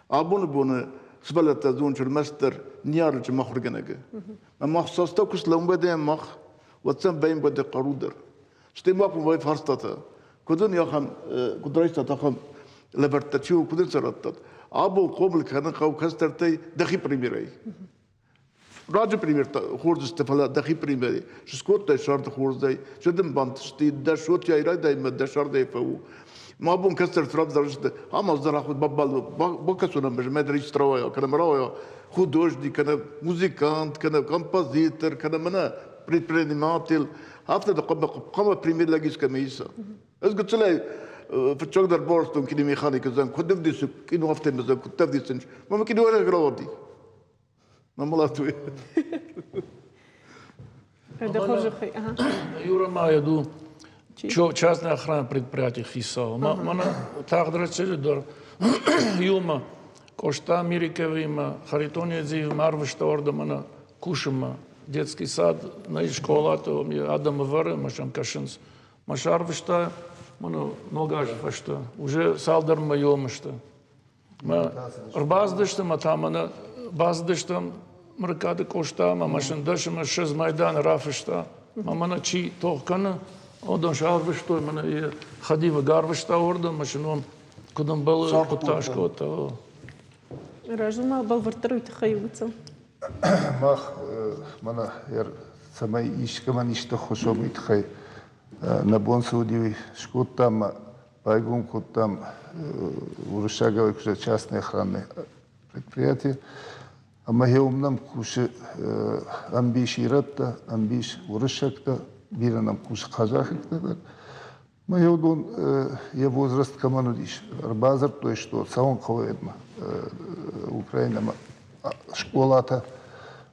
Абоны боны сывӕллӕттӕ зонынц ӕрмӕстдӕр ныййарӕджы махуыргӕнӕгы. Ӕмӕ мах цастӕ куы слӕууӕм мах, уӕд сӕм вӕййы уӕдӕ хъару дӕр. Стӕй мах уымӕй фарстатӕ, куыд ын ахӕм, куыд райстат ахӕм лӕвӕрттӕ, чи у, куыд ын сӕ раттат. Абон хъомыл кӕнын хъӕуы кӕстӕртӕй дӕхи примерӕй. Раджы примертӕ хорз сты, фӕлӕ дӕхи примерӕй скодтай сӕрды хорзӕй, цы дын бантысти, дӕ сотӕй райдай ӕмӕ дӕ сӕрдӕй фӕу. Ма бон кӕстӕрты равзарысты, ама здӕрах бакӕсон ӕмӕ мӕ дӕр исты рауайа, кӕнӕ ма рауайа художник, кӕнӕ музыкант, кӕнӕ композитор, кӕнӕ мӕнӕ предприниматель. Афтӕ дӕ хъуамӕ пример лӕг искӕмӕ иса. Ӕз гыццылӕй фыццагдӕр бауарзтон киномеханикы зӕн, куыд ӕвдисы кино афтӕ зӕн, куыд ӕвдисын. Мӕ кино рауади. Мамалатуй. Юра ма еду частная охрана предприятий хицау. Мӕнӕ тагъд рӕстӕджы дӕр иумӕ Къоста Америкӕимӕ, Харитонидзеимӕ арвыста уордӕмӕ мӕнӕ кусынмӕ. Детский сад нӕй скъолаты адӕмы вӕры ӕмӕ сӕм кӕсынц. Мӕ сӕрвыста мӕнӕ ног азы фӕстӕ. Уже цалдӕр мӕйы сты. Ӕрбацыдысты ӕмӕ та мӕнӕ бацыдыстӕм Мырыкаты Къостамӕ ӕмӕ сын дӕс ӕмӕ ссӕдз майданы рафыста. Ӕмӕ мӕнӕ чи тох кӕны, уыдон сӕ арвыстой, мӕнӕ йӕ хӕдивӕг арвыста уырдӕм ӕмӕ сын уым куыд ӕмбӕлы, хъуыддаг скодта. Разы ма бӕлвырддӕр уый тыххӕй уыцыл. Мах мӕнӕ цӕмӕй искӕмӕн исты ӕххуыс уой, уый тыххӕй нӕ бон цы уыди, уый скодтам ӕмӕ байгом кодтам уырыссагау куыста частное охранное предприятие. Ӕмӕ уым нӕм кусы ӕмбис ирӕттӕ, ӕмбис уырыссӕгтӕ, бирӕ нӕм кусы хъазахӕгтӕ дӕр. Мӕ уыдон йӕ возраст кӕмӕн уыдис, ӕрбадзырдтой, что цӕуын хъӕуы едмӕ Украинӕмӕ скъолатӕ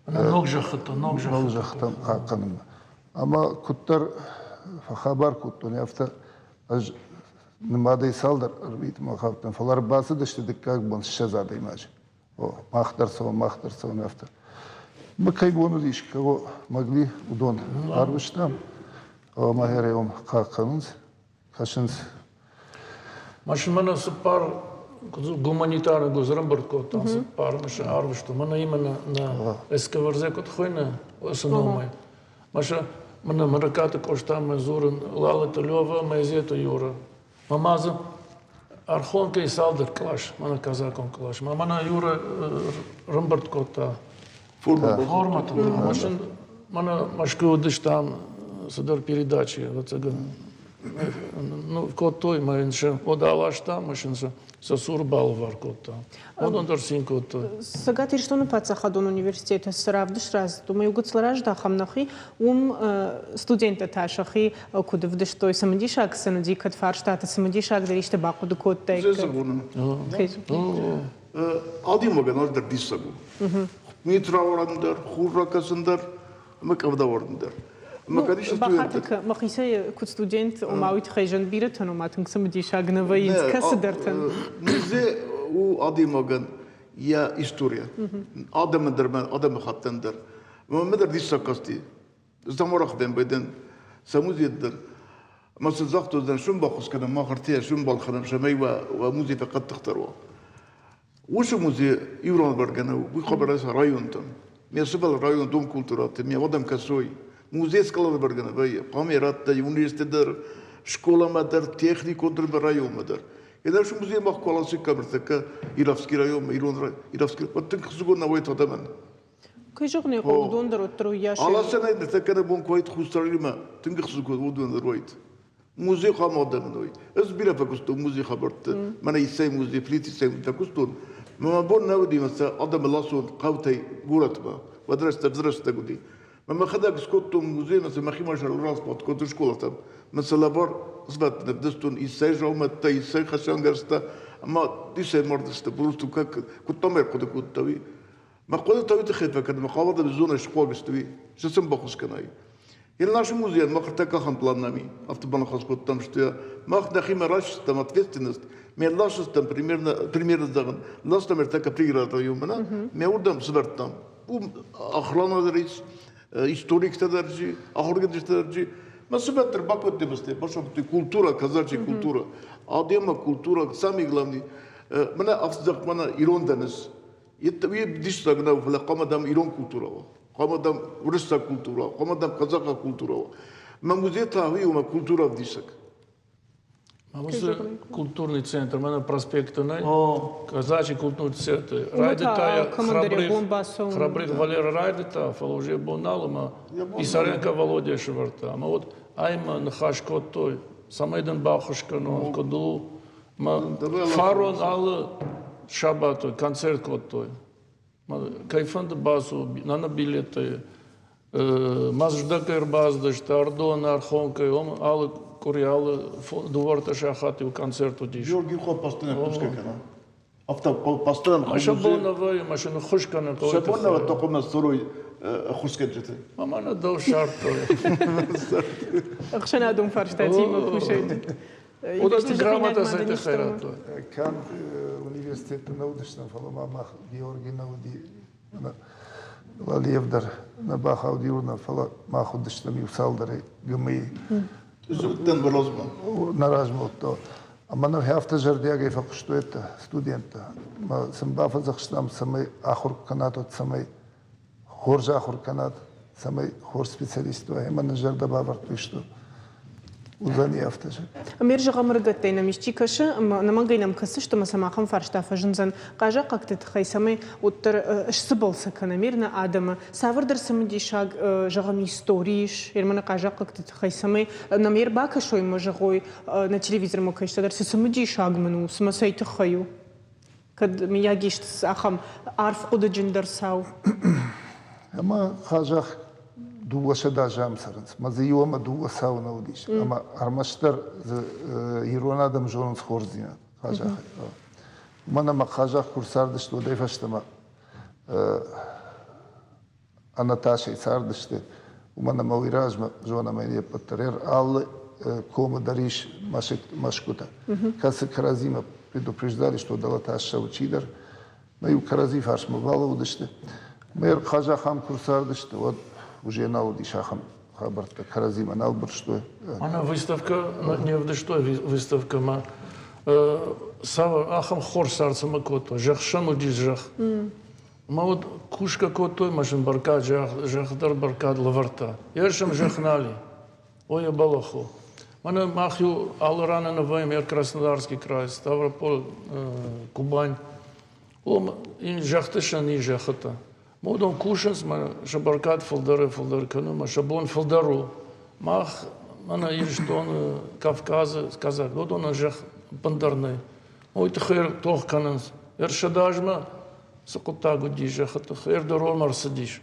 ног зӕххытӕ, ног зӕххытӕм хъахъхъӕнынмӕ. Ӕмӕ куыддӕр фӕхабар кодтон, афтӕ ӕз нымадӕй цалдӕр ӕрвитмӕ хаудтӕн, фӕлӕ ӕрбацыдысты дыккаг бон 20 адӕймаджы. О, мах дӕр цӕуӕм, мах дӕр цӕуӕм афтӕ. Мы кӕй бон уыдис, кого могли, уыдон арвыстам. Ӕмӕ хӕрӕм хъахъхъӕнынц, кӕсынц. Машинӕ цыппар гуманитарный гуыз ӕрӕмбырд кодтам, цыппар машинӕ арвыстон. Мӕнӕ именно на СКВРЗ куыд хуыйны, уыцы номӕй. Маша, мӕнӕ Мырыкаты Къостамӕ дзурын Лалыты Лёва ӕмӕ Изеты Юра. Мӕ дзы Архонкӕйы цалдӕр кълас, мӕнӕ казакон кълас. Мӕ мӕнӕ Юра рымбырд кодта. Формӕтӕ. Машин, мӕнӕ Мӕскуы уыдыстӕм цыдӕр передачи, ӕвӕццӕгӕн, ну, кодтой, мӕ йын сӕ уӕд аласта, мӕ сын сӕ цур балӕвар кодта. Уыдон дӕр цин кодтой. Цӕгат Ирыстоны паддзахадон университеты цы равдыст рацыд, уымӕ иу гыццыл раздахӕм нӕхи. Уым студенттӕ та сӕхи куыд ӕвдыстой, цымыдисаг сын уыди, кӕд фарстаты цымыдисагдӕр исты бахъуыды кодтаиккой? Адӕймагӕн ӕз дӕр диссаг у. Мит рауарын дӕр, хур ракӕсын дӕр ӕмӕ къӕвда уарын дӕр. Ӕмӕ кӕд исты студенттӕ... Мӕхицӕй куыд студент, ома уый тыххӕй зын бирӕтӕн, ома тынг цымыдисаг нӕ вӕййынц кӕцыдӕртӕн. Музей у адӕймагӕн йӕ история. Адӕмӕн дӕр, адӕмыхаттӕн дӕр. Мӕ дӕр диссаг касти. Заморах дӕн байдӕн, сӕ музей дӕр. Ӕмӕ сын загътон, дӕн сун баххуыс кӕнӕм, мах ӕртӕйӕ сун балхӕнӕм, цӕмӕй уӕ музей фӕхъӕддыхдӕр уа. Уыцы музей иу ран бӕргӕ нӕу, уый хабар ӕз районтӕм. Ме сывӕл район дом культурӕты, ме адӕм кӕсой. Музей скъолаты бӕргӕ нӕ вӕййы, хъуамӕ радта университет дӕр, скъоламӕ дӕр, техникон дӕр ӕмӕ районмӕ дӕр. Едӕрсы музей мах куы аласиккам ӕртӕккӕ Иравский районмӕ, ирон Иравский, уӕд тынг хсызгон нӕ уайд адӕмӕн. Кӕй зӕгъын ӕй хъӕуы, уыдон дӕр уӕддӕр уыйас. Аласӕнӕй ныртӕккӕ нӕ бон куы уайд Хуссар-Ирмӕ, тынг ӕхсызгон уыдон дӕр уайд. Музей хъуамӕ адӕмӕн уой. Ӕз бирӕ фӕкуыстон музейы хабӕртты. Мӕнӕ Иссӕй музей, Плиты Иссӕй музей фӕкуыстон. Мӕ мӕ бон нӕ уыди мӕ сӕ адӕмы ласон хъӕутӕй горӕтмӕ. Уӕд рӕстӕг рӕстӕг уыди. Мӕ мӕхӕдӕг скодтон музей, мӕ сӕ мӕхимӕ сӕрыл кодтон скъолатӕм. Мӕ сӕ лӕвар сбадтӕн ӕвдыстон Иссӕй дзаумӕттӕ, Иссӕй хӕцӕнгӕрзтӕ ӕмӕ Иссӕй мардысты. Просто куыд там ӕрхъуыды кодта, уый. Мӕ хъуыдытӕ уый тыххӕй фӕкӕнын, мӕ хъавӕдӕн зонӕ схъуаг сты, уый, цы сын баххуыс кӕнай. Йе наше музейӕн мах ӕртӕккӕ ахӕм план нӕм и, афтӕ баныхас кодтам, что мах нӕхимӕ райсдзыстӕм ответственность, ме ласдзыстӕм примерно, примерно зӕгъын, ластам ӕртӕккӕ пригород районмӕ, ме уырдӕм сывӕрдтам. Уым охрана дӕр ис, историктӕ дӕр ис, ахуыргӕнджытӕ дӕр ис. Мӕ сывӕрддӕр бакодтой сты, басамыдтой культура, казачья культура, адӕмы культура, самый главный, мӕнӕ афтӕ мӕнӕ ирон дӕн ӕз. Уый диссаг нӕу, фӕлӕ хъуамӕ дам ирон культурӕ уа, хъуамӕ дам уырыссаг культурӕ уа, хъуамӕ дам хъазахъаг культурӕ уа. Мӕ музей та уый у мӕ культурӕ ӕвдисӕг. Уыцы культурный центр, мӕнӕ проспекты нӕй, Казачий культурный центр. Райдыдта Храбрых Валера райдыдта, фӕлӕ уже бон нал ӕмӕ Писаренко Володя сӕвӕрдта. Ӕмӕ вот ай мӕ ныхас кодтой, цӕмӕй дын баххуыс кӕнон, куыд у, Фарон алы сабаты концерт кодтой. Кӕй фӕнды бацу, нана билеттӕй. Мӕздӕгӕй ӕрбацыдысты, Ардон, Архонкӕй, алы къуыри, алы дыууӕртӕ сахат иу концерт уыдис. Георгий хъуа постоянно кусгӕ кӕна. Афтӕ постоянно Сӕ бон нӕ вӕййы, машина ххуыс кӕны. Сӕ бон нӕ вӕййы, хъуамӕ сдзурой ӕххуысгӕнджыты. Мӕ нӕ дӕу ссардтой. Ӕхсӕнадон фарстатимӕ кусӕг. Уыдӕтты грамотӕ цӕй тыххӕй радтой? Канд университетты нӕ уыдыстӕм, фӕлӕ ма мах Георги нӕ уыди, Лалиев дӕр нӕ бахауди уырнӕ, фӕлӕ мах уыдыстӕм иу цалдӕрӕй ГМИ. Зыдтӕн нӕ размӕ. Нӕ размӕ уыдта. Ӕмӕ нӕ афтӕ зӕрдиагӕй фӕхъуыстой студенттӕ. Мӕ сын бафӕдзӕхстам, цӕмӕй ахуыр кӕнат, цӕмӕй хорз ахуыр кӕнат, цӕмӕй хорз специалист уай ӕмӕ нын зӕрдӕ бавӕрдтой, что уыдзӕни афтӕ. Амир, зӕгъӕм, ӕрыгӕттӕй нӕм исчи кӕсы, ӕмӕ ӕнӕмӕнгӕй нӕм кӕсдзысты ӕмӕ сӕм ахӕм фарста фӕзындзӕн хъазахъхъӕгты тыххӕй, цӕмӕй уӕддӕр сцыбӕл сӕ кӕнӕм ир нӕ адӕмы. Цавӕрдӕр цымыдисаг, зӕгъӕм, истори ис Ерманы хъазахъхъӕгты тыххӕй, цӕмӕй нӕм ӕрбакӕсой ӕмӕ зӕгъой, нӕ телевизормӕ кӕсгӕ дӕр, цы цымыдисаг мын у, цымӕ цӕй тыххӕй у? Кӕд мыййаг исты ахӕм арф хъуыдыджындӕр цау? Ӕмӕ хъазах 200 азы ам цӕрынц. Мӕ дзы иу ӕмӕ дыууӕ цауы нӕ уыдис. Ӕмӕ ӕрмӕстдӕр дзы ирон адӕм зонынц хорздзинад хъазахӕй. Уымӕн ӕмӕ хъазах куы рцардысты, уӕдӕй фӕстӕмӕ ӕнӕтасӕй цардысты, уымӕн ӕмӕ уый размӕ зонӕм ӕй не ппӕт дӕр. Алы комы дӕр ис мӕсгуытӕ, кӕцы кӕрӕдзимӕ предупреждали, что дӕлӕ тас цӕуы чидӕр. Мӕ-иу кӕрӕдзи фарсмӕ балӕууыдысты. Мӕ хъазахъ куы рцардысты, уӕд уже нал уыдис ахӕм хабӕрттӕ, кӕрӕдзимӕ нал бырстой. Мӕнӕ выставкӕ не вдыстой выставкӕмӕ. Цавӕр ахӕм хорз цард цӕмӕ кодтой? Зӕхх сӕм уыдис зӕхх. Ӕмӕ уӕд кусгӕ кодтой ӕмӕ сын бӕркад, зӕхх дӕр бӕркад лӕвӕрдта. Йе сӕм зӕхх нал и. Ой, бӕллӕх у. Мӕнӕ мах иу алы раны нывӕйӕм йӕ Краснодарский край, Ставрополь, Кубань. Уым зӕхты сӕн и зӕххытӕ. Уыдон кусынц, мӕ сӕ бӕркад фылдӕрӕй-фылдӕр кӕны, мӕ сӕ бон фылдӕр у. Мах, мӕнӕ Ирыстоны, Кавказы, Казах, уыдонӕн зӕхх ӕппындӕр нӕй. Уый тыххӕй тох кӕнынц. Ӕрсӕдазмӕ цы хъуыддаг уыди зӕххы тыххӕй, ӕрдӕрон ӕрцыдис.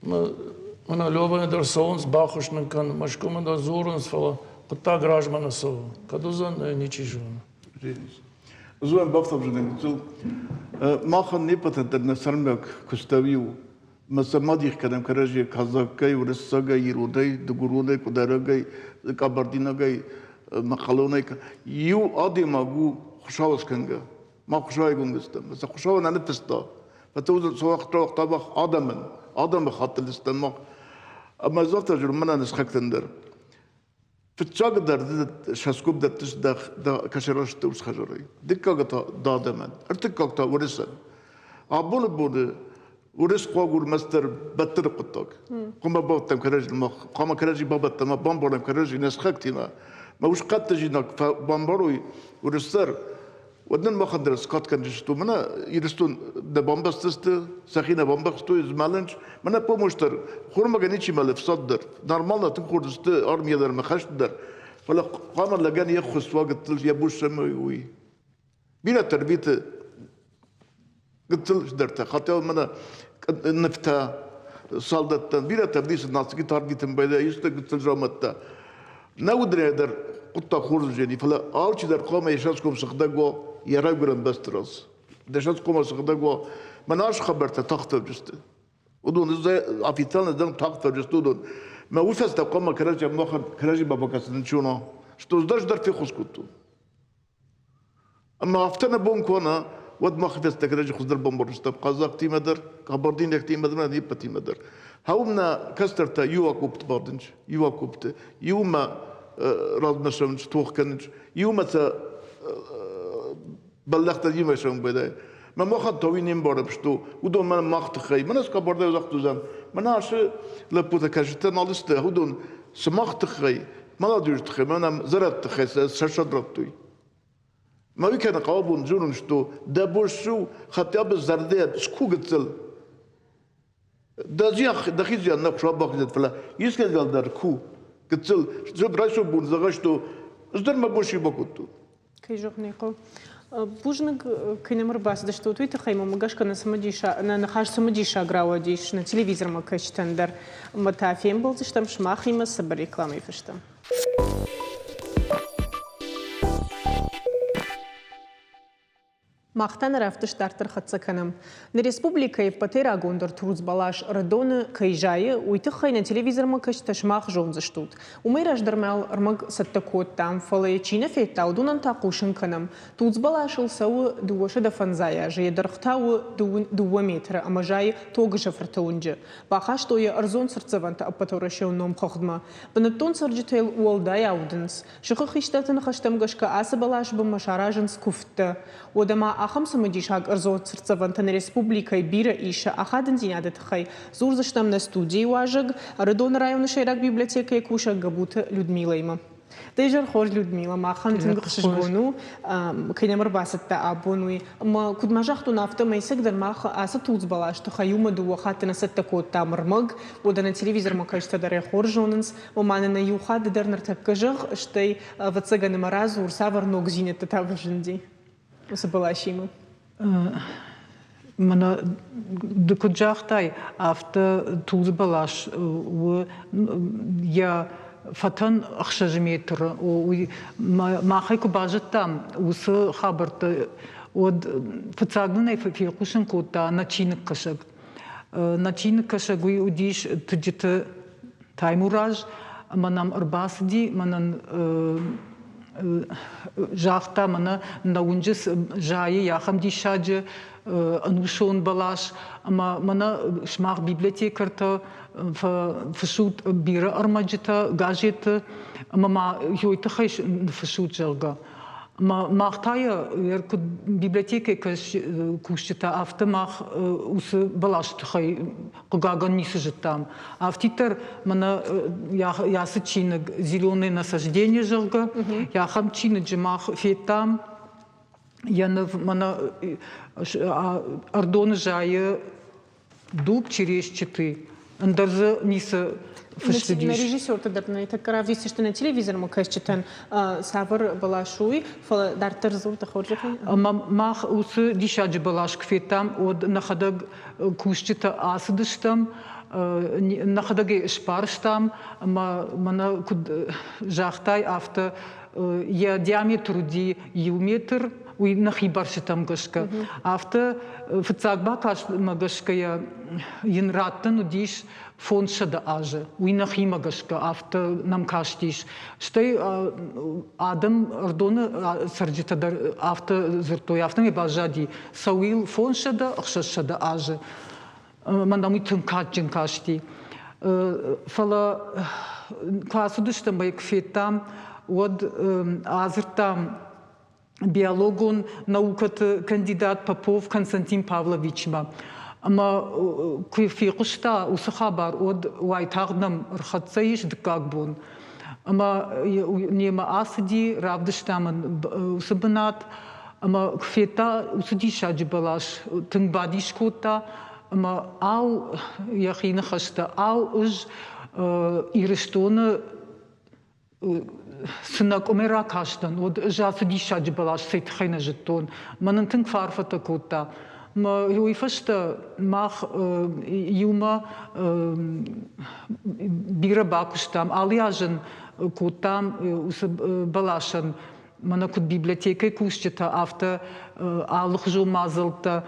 Мӕнӕ Лёвайы дӕр цӕуынц, баххуыс нын кӕн, Мӕскуымӕ дӕр дзурынц, фӕлӕ хъуыддаг размӕ нӕ цӕуы. Кӕд уыдзӕн, ничи зоны. Зоӕн бафтавзӕнӕн гыццыл. Махӕн не ппӕтӕн дӕр нӕ сӕрмӕг куыстӕуиу. Мӕ сӕ ма дих кӕнӕм кӕрӕдзийӕ казаккӕй, уырыссагӕй, иронӕй, дыгуронӕй, къуыдарӕгӕй, къабардинагӕй, мӕхъӕлонӕй. Иу адӕймаг у Хуыцауы скӕнгӕ. Мах Хуыцауӕй гунгыстӕм. Сӕ Хуыцауы нӕ ныффыста. Фӕцӕуы мах адӕмӕн, адӕмы хаттыл стӕм мах. Ӕмӕ ӕз афтӕ зонын, мӕнӕ нысхӕгтӕн дӕр. Фыццагдӕр сӕскоп дӕттыс дӕ кӕсӕрӕзты усхӕзӕрӕй, дыккаг та дӕ адӕмӕн, ӕртыккаг та уырысӕн. Абоны боны уырыс хъуаг ӕрмӕстдӕр бӕттыны хъуыддаг. Хъуамӕ бабӕттӕм кӕрӕдзи, хъуамӕ кӕрӕдзи бабӕттӕм, бамбарӕм кӕрӕдзи нӕ сыхӕгтимӕ. Мӕ ус хъӕддыжинаг бамбарой уырыс дӕр, уӕд нын махӕн дӕр скад кӕнджысты. Мӕнӕ Ирыстон нӕ бамбӕрстысты, сӕхи нӕ бамбӕхстой, змӕлынц. Мӕнӕ помощь дӕр, хурмӕ ничи мӕлы, фсад дӕр. Нормально тынг хорз сты армийӕ дӕр ӕмӕ хӕст дӕр. Фӕлӕ хъуамӕ лӕгӕн йе ххуыс уа гыццыл йӕ бус цӕмӕй уый. Бирӕтӕ рвиты гыццыл дӕртӕ, хотел мӕнӕ нывтӕ салдӕттӕн, бирӕтӕ ӕвдисы нацики таргитын байдайы исты гыццыл дзаумӕттӕ. Нӕ уыдонӕй дӕр хъуыддаг хорз уыдзӕни, фӕлӕ алчидӕр хъуамӕ йӕ цӕсгом сыгъдӕг уа йӕ райгуырӕн бӕсты раз. Дӕ цӕсгом сыгъдӕг уа, мӕнӕ ацы хабӕрттӕ тагъд фӕвджысты. Уыдон официально дӕр тагъд фӕвджысты уыдон. Мӕ уый фӕстӕ хъуамӕ кӕрӕдзи кӕрӕдзи бабакӕсын ничего. Что дӕр феххуыс кодтон. Ӕмӕ афтӕ нӕ бон куы уа, уӕд мах фестӕгрӕджы хуыздӕр бамбӕрстам хъазахътимӕ дӕр, кабардинӕгтимӕ дӕр, не ппӕтимӕ дӕр. Хауым нӕ кӕстӕртӕ иу акопты бадынц, иу акопты, иумӕ размӕ цӕуынц, тох кӕнынц, иумӕ сӕ бӕллӕхтӕ иумӕ цӕуын байдайы. Мӕ махӕн та уый не мбарӕм, что уыдон мӕнӕ мах тыххӕй, мӕнӕ цы кабардай загътузӕн, мӕнӕ ацы лӕппутӕ кӕсджытӕ нал сты, уыдон сымах тыххӕй, молодежы тыххӕй, мӕнӕ зӕрӕдты тыххӕй сӕ сӕ радтой. Мӕ уый кӕны хъӕуы бон зонын, что дӕ бон ссу хотя бы зӕрдӕ ску гыццыл. Дӕ зиан, дӕхи зиан нӕ хуыцау бахизӕд, фӕлӕ искӕй дӕр ку гыццыл. Райсом бон зӕгъа, что ӕз дӕр мӕ бон бакодтон. Кӕй зӕгъын ӕй хъӕуы. Бузныг, кӕй нӕм ӕрбацыдыстут, уый тыххӕй мӕм гӕсгӕ нӕ цымыдисаг, нӕ ныхас цымыдисаг рауадис нӕ телевизормӕ кӕсджытӕн дӕр. Ӕмӕ та фембӕлдзыстӕм сымахимӕ цыбыр рекламӕйы фӕстӕ. Мах та нӕ равдыст дарддӕр хӕццӕ кӕнӕм. Нӕ республикӕйы ӕппӕтӕй рагондӕр тулдз бӕлас Ӕрыдоны кӕй зайы, уый тыххӕй нӕ телевизормӕ кӕсджытӕ сымах зондзыстут. Уымӕй раздӕр ма ӕрмӕг цӕттӕ кодтам, фӕлӕ йӕ чи нӕ федта, уыдонӕн та хъусын кӕнӕм. Тулдз бӕласыл цӕуы 250 азы, йӕ дӕргъ та у дыууӕ метры ӕмӕ зайы Тогызы-фырты уынджы. Бахастой йӕ ӕрдзон цыртдзӕвӕнты ӕппӕтуӕрӕсеон номхыгъдмӕ. Бынӕттон цӕрджытӕ йыл уӕлдай аудынц. Сыхы хистӕрты ныхӕстӕм гӕсгӕ ацы бӕласы бынмӕ саразынц куывдтӕ. Уӕдӕ ма ахӕм цымыдисаг ӕрдзон цыртдзӕвӕнтӕ нӕ республикӕйы бирӕ ис сӕ ахадындзинады тыххӕй дзурдзыстӕм нӕ студийы уазӕг, Ӕрыдоны районы сӕйраг библиотекӕйы кусӕг Габуты Людмилӕимӕ. Дӕ изӕр хорз, Людмила, махӕн тынг ӕхсызгон у, кӕй нӕм ӕрбацыдтӕ абон, уый. Ӕмӕ куыд ма загътон, афтӕмӕй ӕцӕгдӕр мах ацы тулдз бӕласы тыххӕй иумӕ дыууӕ хатты нӕ цӕттӕ кодтам ӕрмӕг, уӕдӕ нӕ телевизормӕ кӕсджытӕ дӕр ӕй хорз зонынц. Ома нын иу хатт дӕр ныртӕккӕ зӕгъ, стӕй, ӕвӕццӕгӕн, ӕмӕ радзур, цавӕр ногдзинӕдтӕ та фӕзынди уыцы бӕласимӕ. Мӕнӕ ды куыд загътай, афтӕ тулдз бӕлас у йӕ фӕтӕн ӕхсӕз метры. Уый махӕй куы базыдтам уыцы хабӕрттӕ, уӕд фыццаг нын ӕй фехъусын кодта нӕ чиныгкӕсӕг. Нӕ чиныгкӕсӕг уый уыдис Тыджыты Таймураз ӕмӕ нӕм ӕрбацыди, мӕнӕн загъта, мӕнӕ нӕ уынджы зайы ахӕм диссаджы ӕнусон бӕлас, ӕмӕ мӕнӕ сымах библиотекӕртӕ фыссут бирӕ ӕрмӕджытӕ газеты, ӕмӕ ма ёй тыххӕй ныффыссут, зӕгъгӕ. Мах та йӕ куыд библиотекӕйы кусджытӕ, афтӕ мах уыцы бӕласы тыххӕй хъыгагӕн ницы зыдтам. Афтиддӕр мӕнӕ ацы чиныг «Зеленое насаждение», зӕгъгӕ, ахӕм чиныджы мах федтам йӕ ныв мӕнӕ Ӕрдоны зайы. Дуб чересчатый, ӕндӕр дзы ницы фыст уыдис. Нӕ режиссертӕ дӕр нӕ тӕккӕ равдисдзысты нӕ телевизормӕ кӕсджытӕн цавӕр бӕлас у, уый, фӕлӕ дарддӕр дзур дӕ хорзӕхӕй. Ӕмӕ мах уыцы диссаджы бӕлас куы федтам, уӕд нӕхӕдӕг кусджытӕ ацыдыстӕм, нӕхӕдӕг ӕй сбарстам ӕмӕ мӕнӕ куыд загътай, афтӕ йӕ диаметр уыди иу метр, уый нӕхи бӕрцытӕм гӕсгӕ. Афтӕ фыццаг бакастмӕ гӕсгӕ йын раттын уыдис 500 азы. Уый нӕхимӕ гӕсгӕ афтӕ нӕм кастис. Стӕй адӕм Ӕрдоны цӕрджытӕ дӕр афтӕ дзырдтой, афтӕмӕй баззади цӕуыл 500, 600 азы. Мӕнӕн уый тынг кадджын касти. Фӕлӕ куы ацыдыстӕм ӕй куы федтам, уӕд адзырдтам биологон наукӕты кандидат Попов Константин Павловичмӕ. Ӕмӕ куы фехъуыста уыцы хабар, уӕд уайтагъд нӕм ӕрхӕццӕ ис дыккаг бон. Ӕмӕ немӕ ацыди, равдыстам ын уыцы бынат. Ӕмӕ куы федта уыцы диссаджы бӕлас, тынг бадис кодта. Ӕмӕ ау, йӕхи ныхӕстӕ, ау, ӕз Ирыстоны цы нӕ къуымӕй ракастӕн, уӕд ӕз ацы диссаджы бӕлас цӕй тыххӕй нӕ зыдтон. Мӕн ын тынг фӕарфӕтӕ кодта. Уый фӕстӕ мах иумӕ бирӕ бакуыстам. Алы аз ын кодтам уыцы бӕласӕн мӕнӕ куыд библиотекӕйы кусджытӕ, афтӕ алыхуызон мадзӕлттӕ,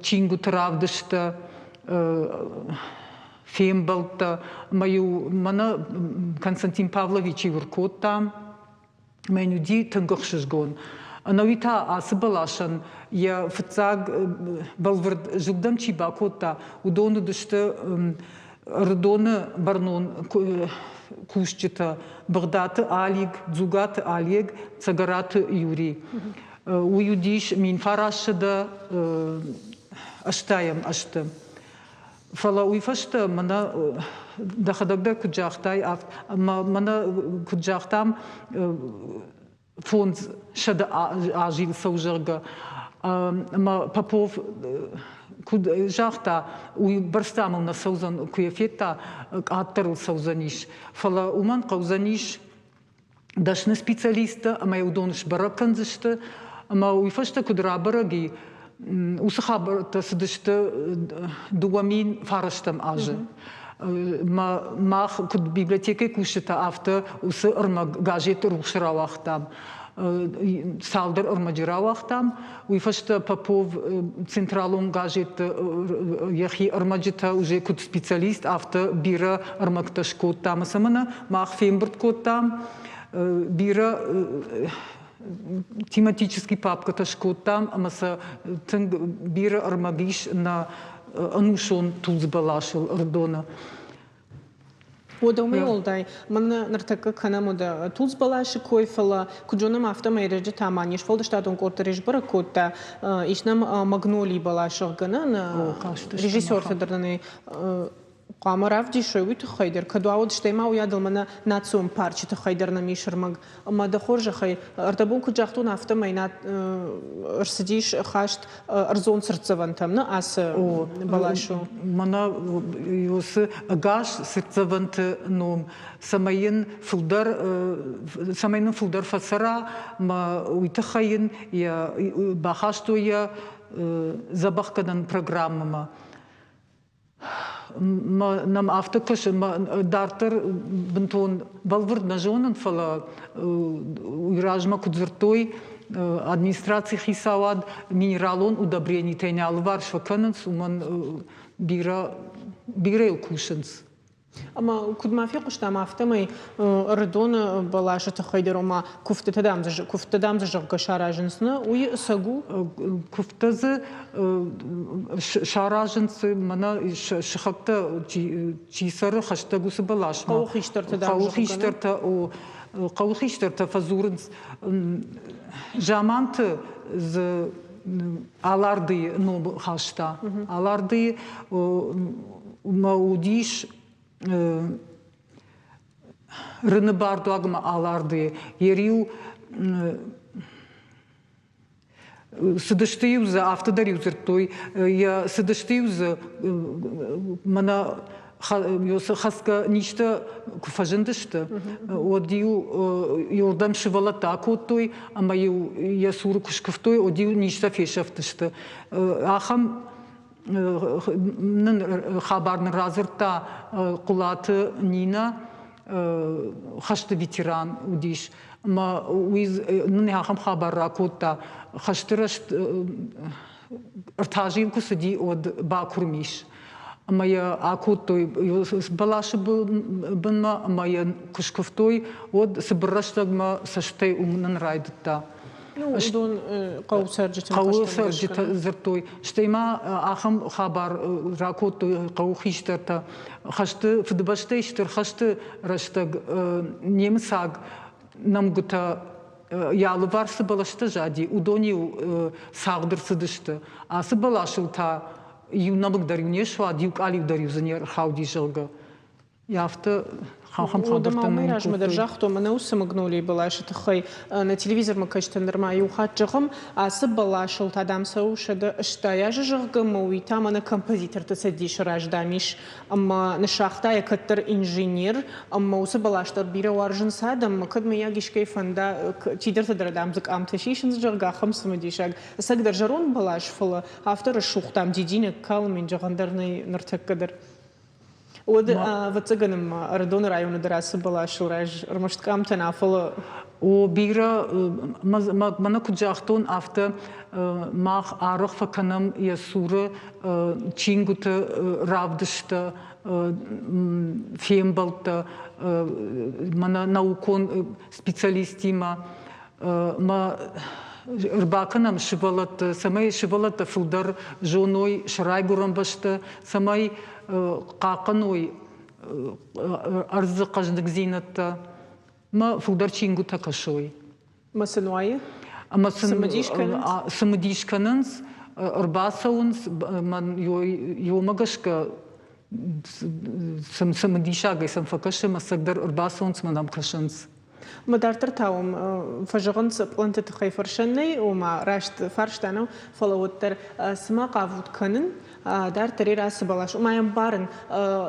чингуыты равдысттӕ, фембӕлдтӕ ӕмӕ-иу мӕнӕ Константин Павлович-иу ӕркодта, мӕн уыди тынг ӕхсызгон. Ӕнӕуи та ацы бӕласӕн йӕ фыццаг бӕлвырд зылдӕм чи бакодта, уыдон уыдысты Ӕрыдоны бӕрнон кусджытӕ Быгъдаты Алик, Дзугаты Олег, Цӕгӕраты Юрий. Уый уыдис 1980 ӕзты. Фӕлӕ уый фӕстӕ мӕнӕ дӕхӕдӕг дӕр куыд загътай, мӕнӕ куыд загътам, 500 азы йыл цӕуы, зӕгъгӕ. Ӕмӕ Попов куыд загъта, уый бӕрц дам ыл нӕ цӕудзӕн, куы йӕ федта, къаддӕр ыл цӕудзӕнис. Фӕлӕ уымӕн хъӕудзӕнис дӕсны специалисттӕ ӕмӕ уыдон сбӕрӕг кӕндзысты. Ӕмӕ уый фӕстӕ куыд рабӕрӕг и, уыцы хабӕрттӕ цыдысты 2009 азы. Мах куыд библиотекӕйы кусджытӕ, афтӕ уыцы ӕрмӕг газеты рухсы рауагътам. Цалдӕр ӕрмӕджы рауагътам. Уый фӕстӕ Попов централон газетты йӕхи ӕрмӕджытӕ уже куыд специалист, афтӕ бирӕ ӕрмӕгтӕ скодта ӕмӕ сӕ мӕнӕ мах фембырд кодтам. Бирӕ тематический папкӕтӕ скодтам ӕмӕ сӕ тынг бирӕ ӕрмӕг ис нӕ ӕнусон тулдз бӕласыл Ӕрыдоны. Уӕдӕ уымӕй уӕлдай, мӕн ныртӕккӕ кӕнӕм уӕдӕ тулдз бӕласы кой, фӕлӕ куыд зонӕм, афтӕмӕй ӕрӕджы та ма не сфӕлдыстадон къорд дӕр сбӕрӕг кодта, ис нӕм магнолийы бӕлас, зӕгъгӕ, нӕ режиссертӕ дӕр нын хъуамӕ равдисой, уый тыххӕй дӕр, кӕд уа, уӕд стӕй ма уыйадыл мӕнӕ национ парчы тыххӕй дӕр нӕм ис ӕрмӕг. Ӕмӕ дӕ хорзӕхӕй, ӕрдӕбон куыд загътон, афтӕмӕй ӕрцыдис хаст ӕрдзон цыртдзӕвӕнтӕм, нӕ ацы бӕлас у. Мӕнӕ уыцы ӕгас цыртдзӕвӕнты ном, цӕмӕй йын фылдӕр, цӕмӕй нын фылдӕр фӕцӕра, мӕ уый тыххӕй йын йӕ бахастой йӕ дзӕбӕхгӕнӕн программӕмӕ. Нӕм афтӕ кӕсы, дарддӕр бынтон бӕлвырд нӕ зонын, фӕлӕ уый размӕ куыд дзырдтой, администрацийы хицауад минералон удобренитӕй нӕ алыварс фӕкӕнынц, уымӕн бирӕ бирӕйыл кусынц. Ӕмӕ куыд ма фехъуыстам, афтӕмӕй Ӕрыдоны бӕласы тыххӕй дӕр, ома куывдтытӕ дам дзы, куывдтӕ дам дзы зӕгъгӕ саразынц, нӕ? Уый ӕцӕг у? Куывдтӕ дзы саразынц, мӕнӕ сыхӕгтӕ чи цӕры хӕстӕг уыцы бӕласмӕ. Хъӕуы хистӕртӕ дам Хъӕуы хистӕртӕ, о, хъӕуы хистӕртӕ фӕдзурынц. Заманты дзы Алардыйы ном хаста. Алардыйы мӕ уыдис Рыны бардуагмӕ Алардыйы. Йӕ риу Цыдысты-иу дзы, афтӕ дӕр-иу дзырдтой, йӕ цыдысты-иу дзы мӕнӕ хӕцгӕ низтӕ куы фӕзындысты, уӕд-иу иуырдӕм сывӕллӕттӕ акодтой ӕмӕ-иу йӕ цуры куы скуывтой, уӕд-иу низтӕ фесӕфтысты. Ахӕм нын хабар нын радзырдта Хъуылаты Нинӕ, хӕсты ветеран уыдис. Ӕмӕ уый нын ахӕм хабар ракодта, хӕсты рӕст ӕртӕ куы цыди, уӕд бакуырм ис. Ӕмӕ йӕ акодтой бӕласы бынмӕ ӕмӕ йӕ куы скуывтой, уӕд цыбыр рӕстӕгмӕ цӕстӕй уынын райдыдта. Ну, уыдон хъӕуы цӕрджыты Хъӕуы цӕрджытӕ дзырдтой. Стӕй ма ахӕм хабар ракодтой хъӕуы хистӕртӕ. Хӕсты, Фыдыбӕстӕйы Стыр хӕсты рӕстӕг немыцаг нӕмгуытӕ йӕ алыварс цы бӕлӕстӕ зади, уыдон-иу цагъд ӕрцыдысты. Ацы бӕласыл та иу нӕмыг дӕр-иу не суад, иу къалиу дӕр-иу дзы не рхауди, зӕгъгӕ. Афтӕ хахӕм хабӕрттӕ Уымӕй размӕ дӕр загътон, мӕнӕ уыцы магнолийы бӕласы тыххӕй нӕ телевизормӕ кӕсджытӕн нырма иу хатт зӕгъӕм, ацы бӕласыл та, дам, цӕуы 180 азы, зӕгъгӕ, ӕмӕ уый та мӕнӕ композиторты цӕдисы раз, дам, ис. Ӕмӕ ныссагъта йӕ кӕддӕр инженер, ӕмӕ уыцы бӕлас дӕр бирӕ уарзынц адӕм, ӕмӕ кӕд мыййаг искӕй фӕнда, чидӕртӕ дӕр, дам, дзы къамтӕ сисынц, зӕгъгӕ, ахӕм цымыдисаг. Ӕцӕгдӕр зӕронд бӕлас, фӕлӕ афтӕ рӕсугъд, дам, дидинӕг калы, мин зӕгъӕн дӕр нӕй ныртӕккӕ дӕр. Уӕд, ӕвӕццӕгӕн, ӕмӕ Ӕрыдоны районы дӕр ацы бӕласыл раз ӕрмӕст къамтӕ нӕ, фӕлӕ О, бирӕ, мӕнӕ куыд загътон, афтӕ мах арӕх фӕкӕнӕм йӕ цуры чингуыты равдысттӕ, фембӕлдтӕ, мӕнӕ наукон специалисттимӕ. Мӕ ӕрбакӕнӕм сывӕллӕтты, цӕмӕй сывӕллӕттӕ фылдӕр зоной сӕ райгуырӕн бӕстӕ, цӕмӕй хъахъхъӕной ӕрдзы хъӕздыгдзинӕдтӕ, мӕ фылдӕр чингуытӕ кӕсой. Ӕмӕ сын уайы? Ӕмӕ сын цымыдис кӕнынц? Цымыдис кӕнынц, ӕрбацӕуынц, мӕн иомӕ гӕсгӕ цымыдисагӕй сӕм фӕкӕсы, ӕмӕ ӕцӕгдӕр ӕрбацӕуынц мӕ нӕм кӕсынц. Ӕмӕ дарддӕр та уым фӕзӕгъынц пъланты тыххӕй фӕрсӕн нӕй, ома раст фарста нӕу, фӕлӕ уӕддӕр цыма хъавут кӕнын, дарддӕр ацы бӕлас, ома йӕм барын,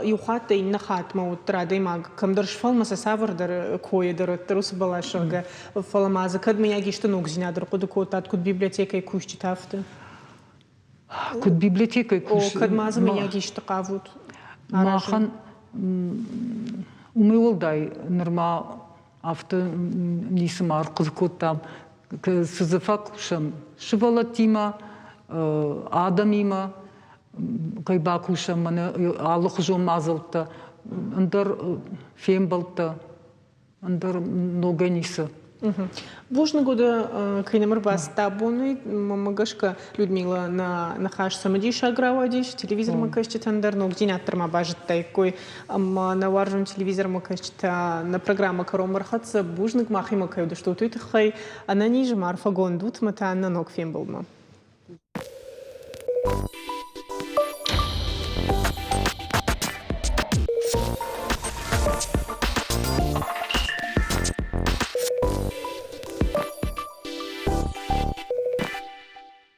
иу хаттӕй иннӕ хатмӕ уӕддӕр адӕймаг кӕмдӕр сфӕлмӕцы цавӕрдӕр койы дӕр уӕддӕр уыцы бӕлас, зӕгъгӕ, фӕлӕ ма дзы кӕд мыййаг исты ногдзинад ӕрхъуыды кодтат, куыд библиотекӕйы кусджытӕ, афтӕ? Куыд библиотекӕйы кус... Кӕд ма дзы мыййаг исты хъавут? Махӕн уымӕй уӕлдай нырма афтӕ ницы ма ӕрхъуыды кодтам. Цы дзы фӕкусӕм сывӕллӕттимӕ, адӕмимӕ, кӕй бакусӕм мӕнӕ алыхуызон мадзӕлттӕ, ӕндӕр фембӕлдтӕ. Ӕндӕр ногӕй ницы. Бузныг уыд, кӕй нӕм ӕрбацыдтӕ абоны. Мӕнмӕ гӕсгӕ, Людмила, нӕ ныхас цымыдисаг рауадис. Телевизормӕ кӕсджытӕн дӕр ногдзинад дӕр ма базыдтаиккой. Ӕмӕ нӕ уарзон телевизормӕ кӕсджытӕ нӕ программӕ кӕронмӕ ӕрхӕццӕ. Бузныг махимӕ кӕй уыдыстут, уый тыххӕй. Ӕнӕниз ӕмӕ арфӕгонд ут ӕмӕ та нӕ ног фембӕлдмӕ.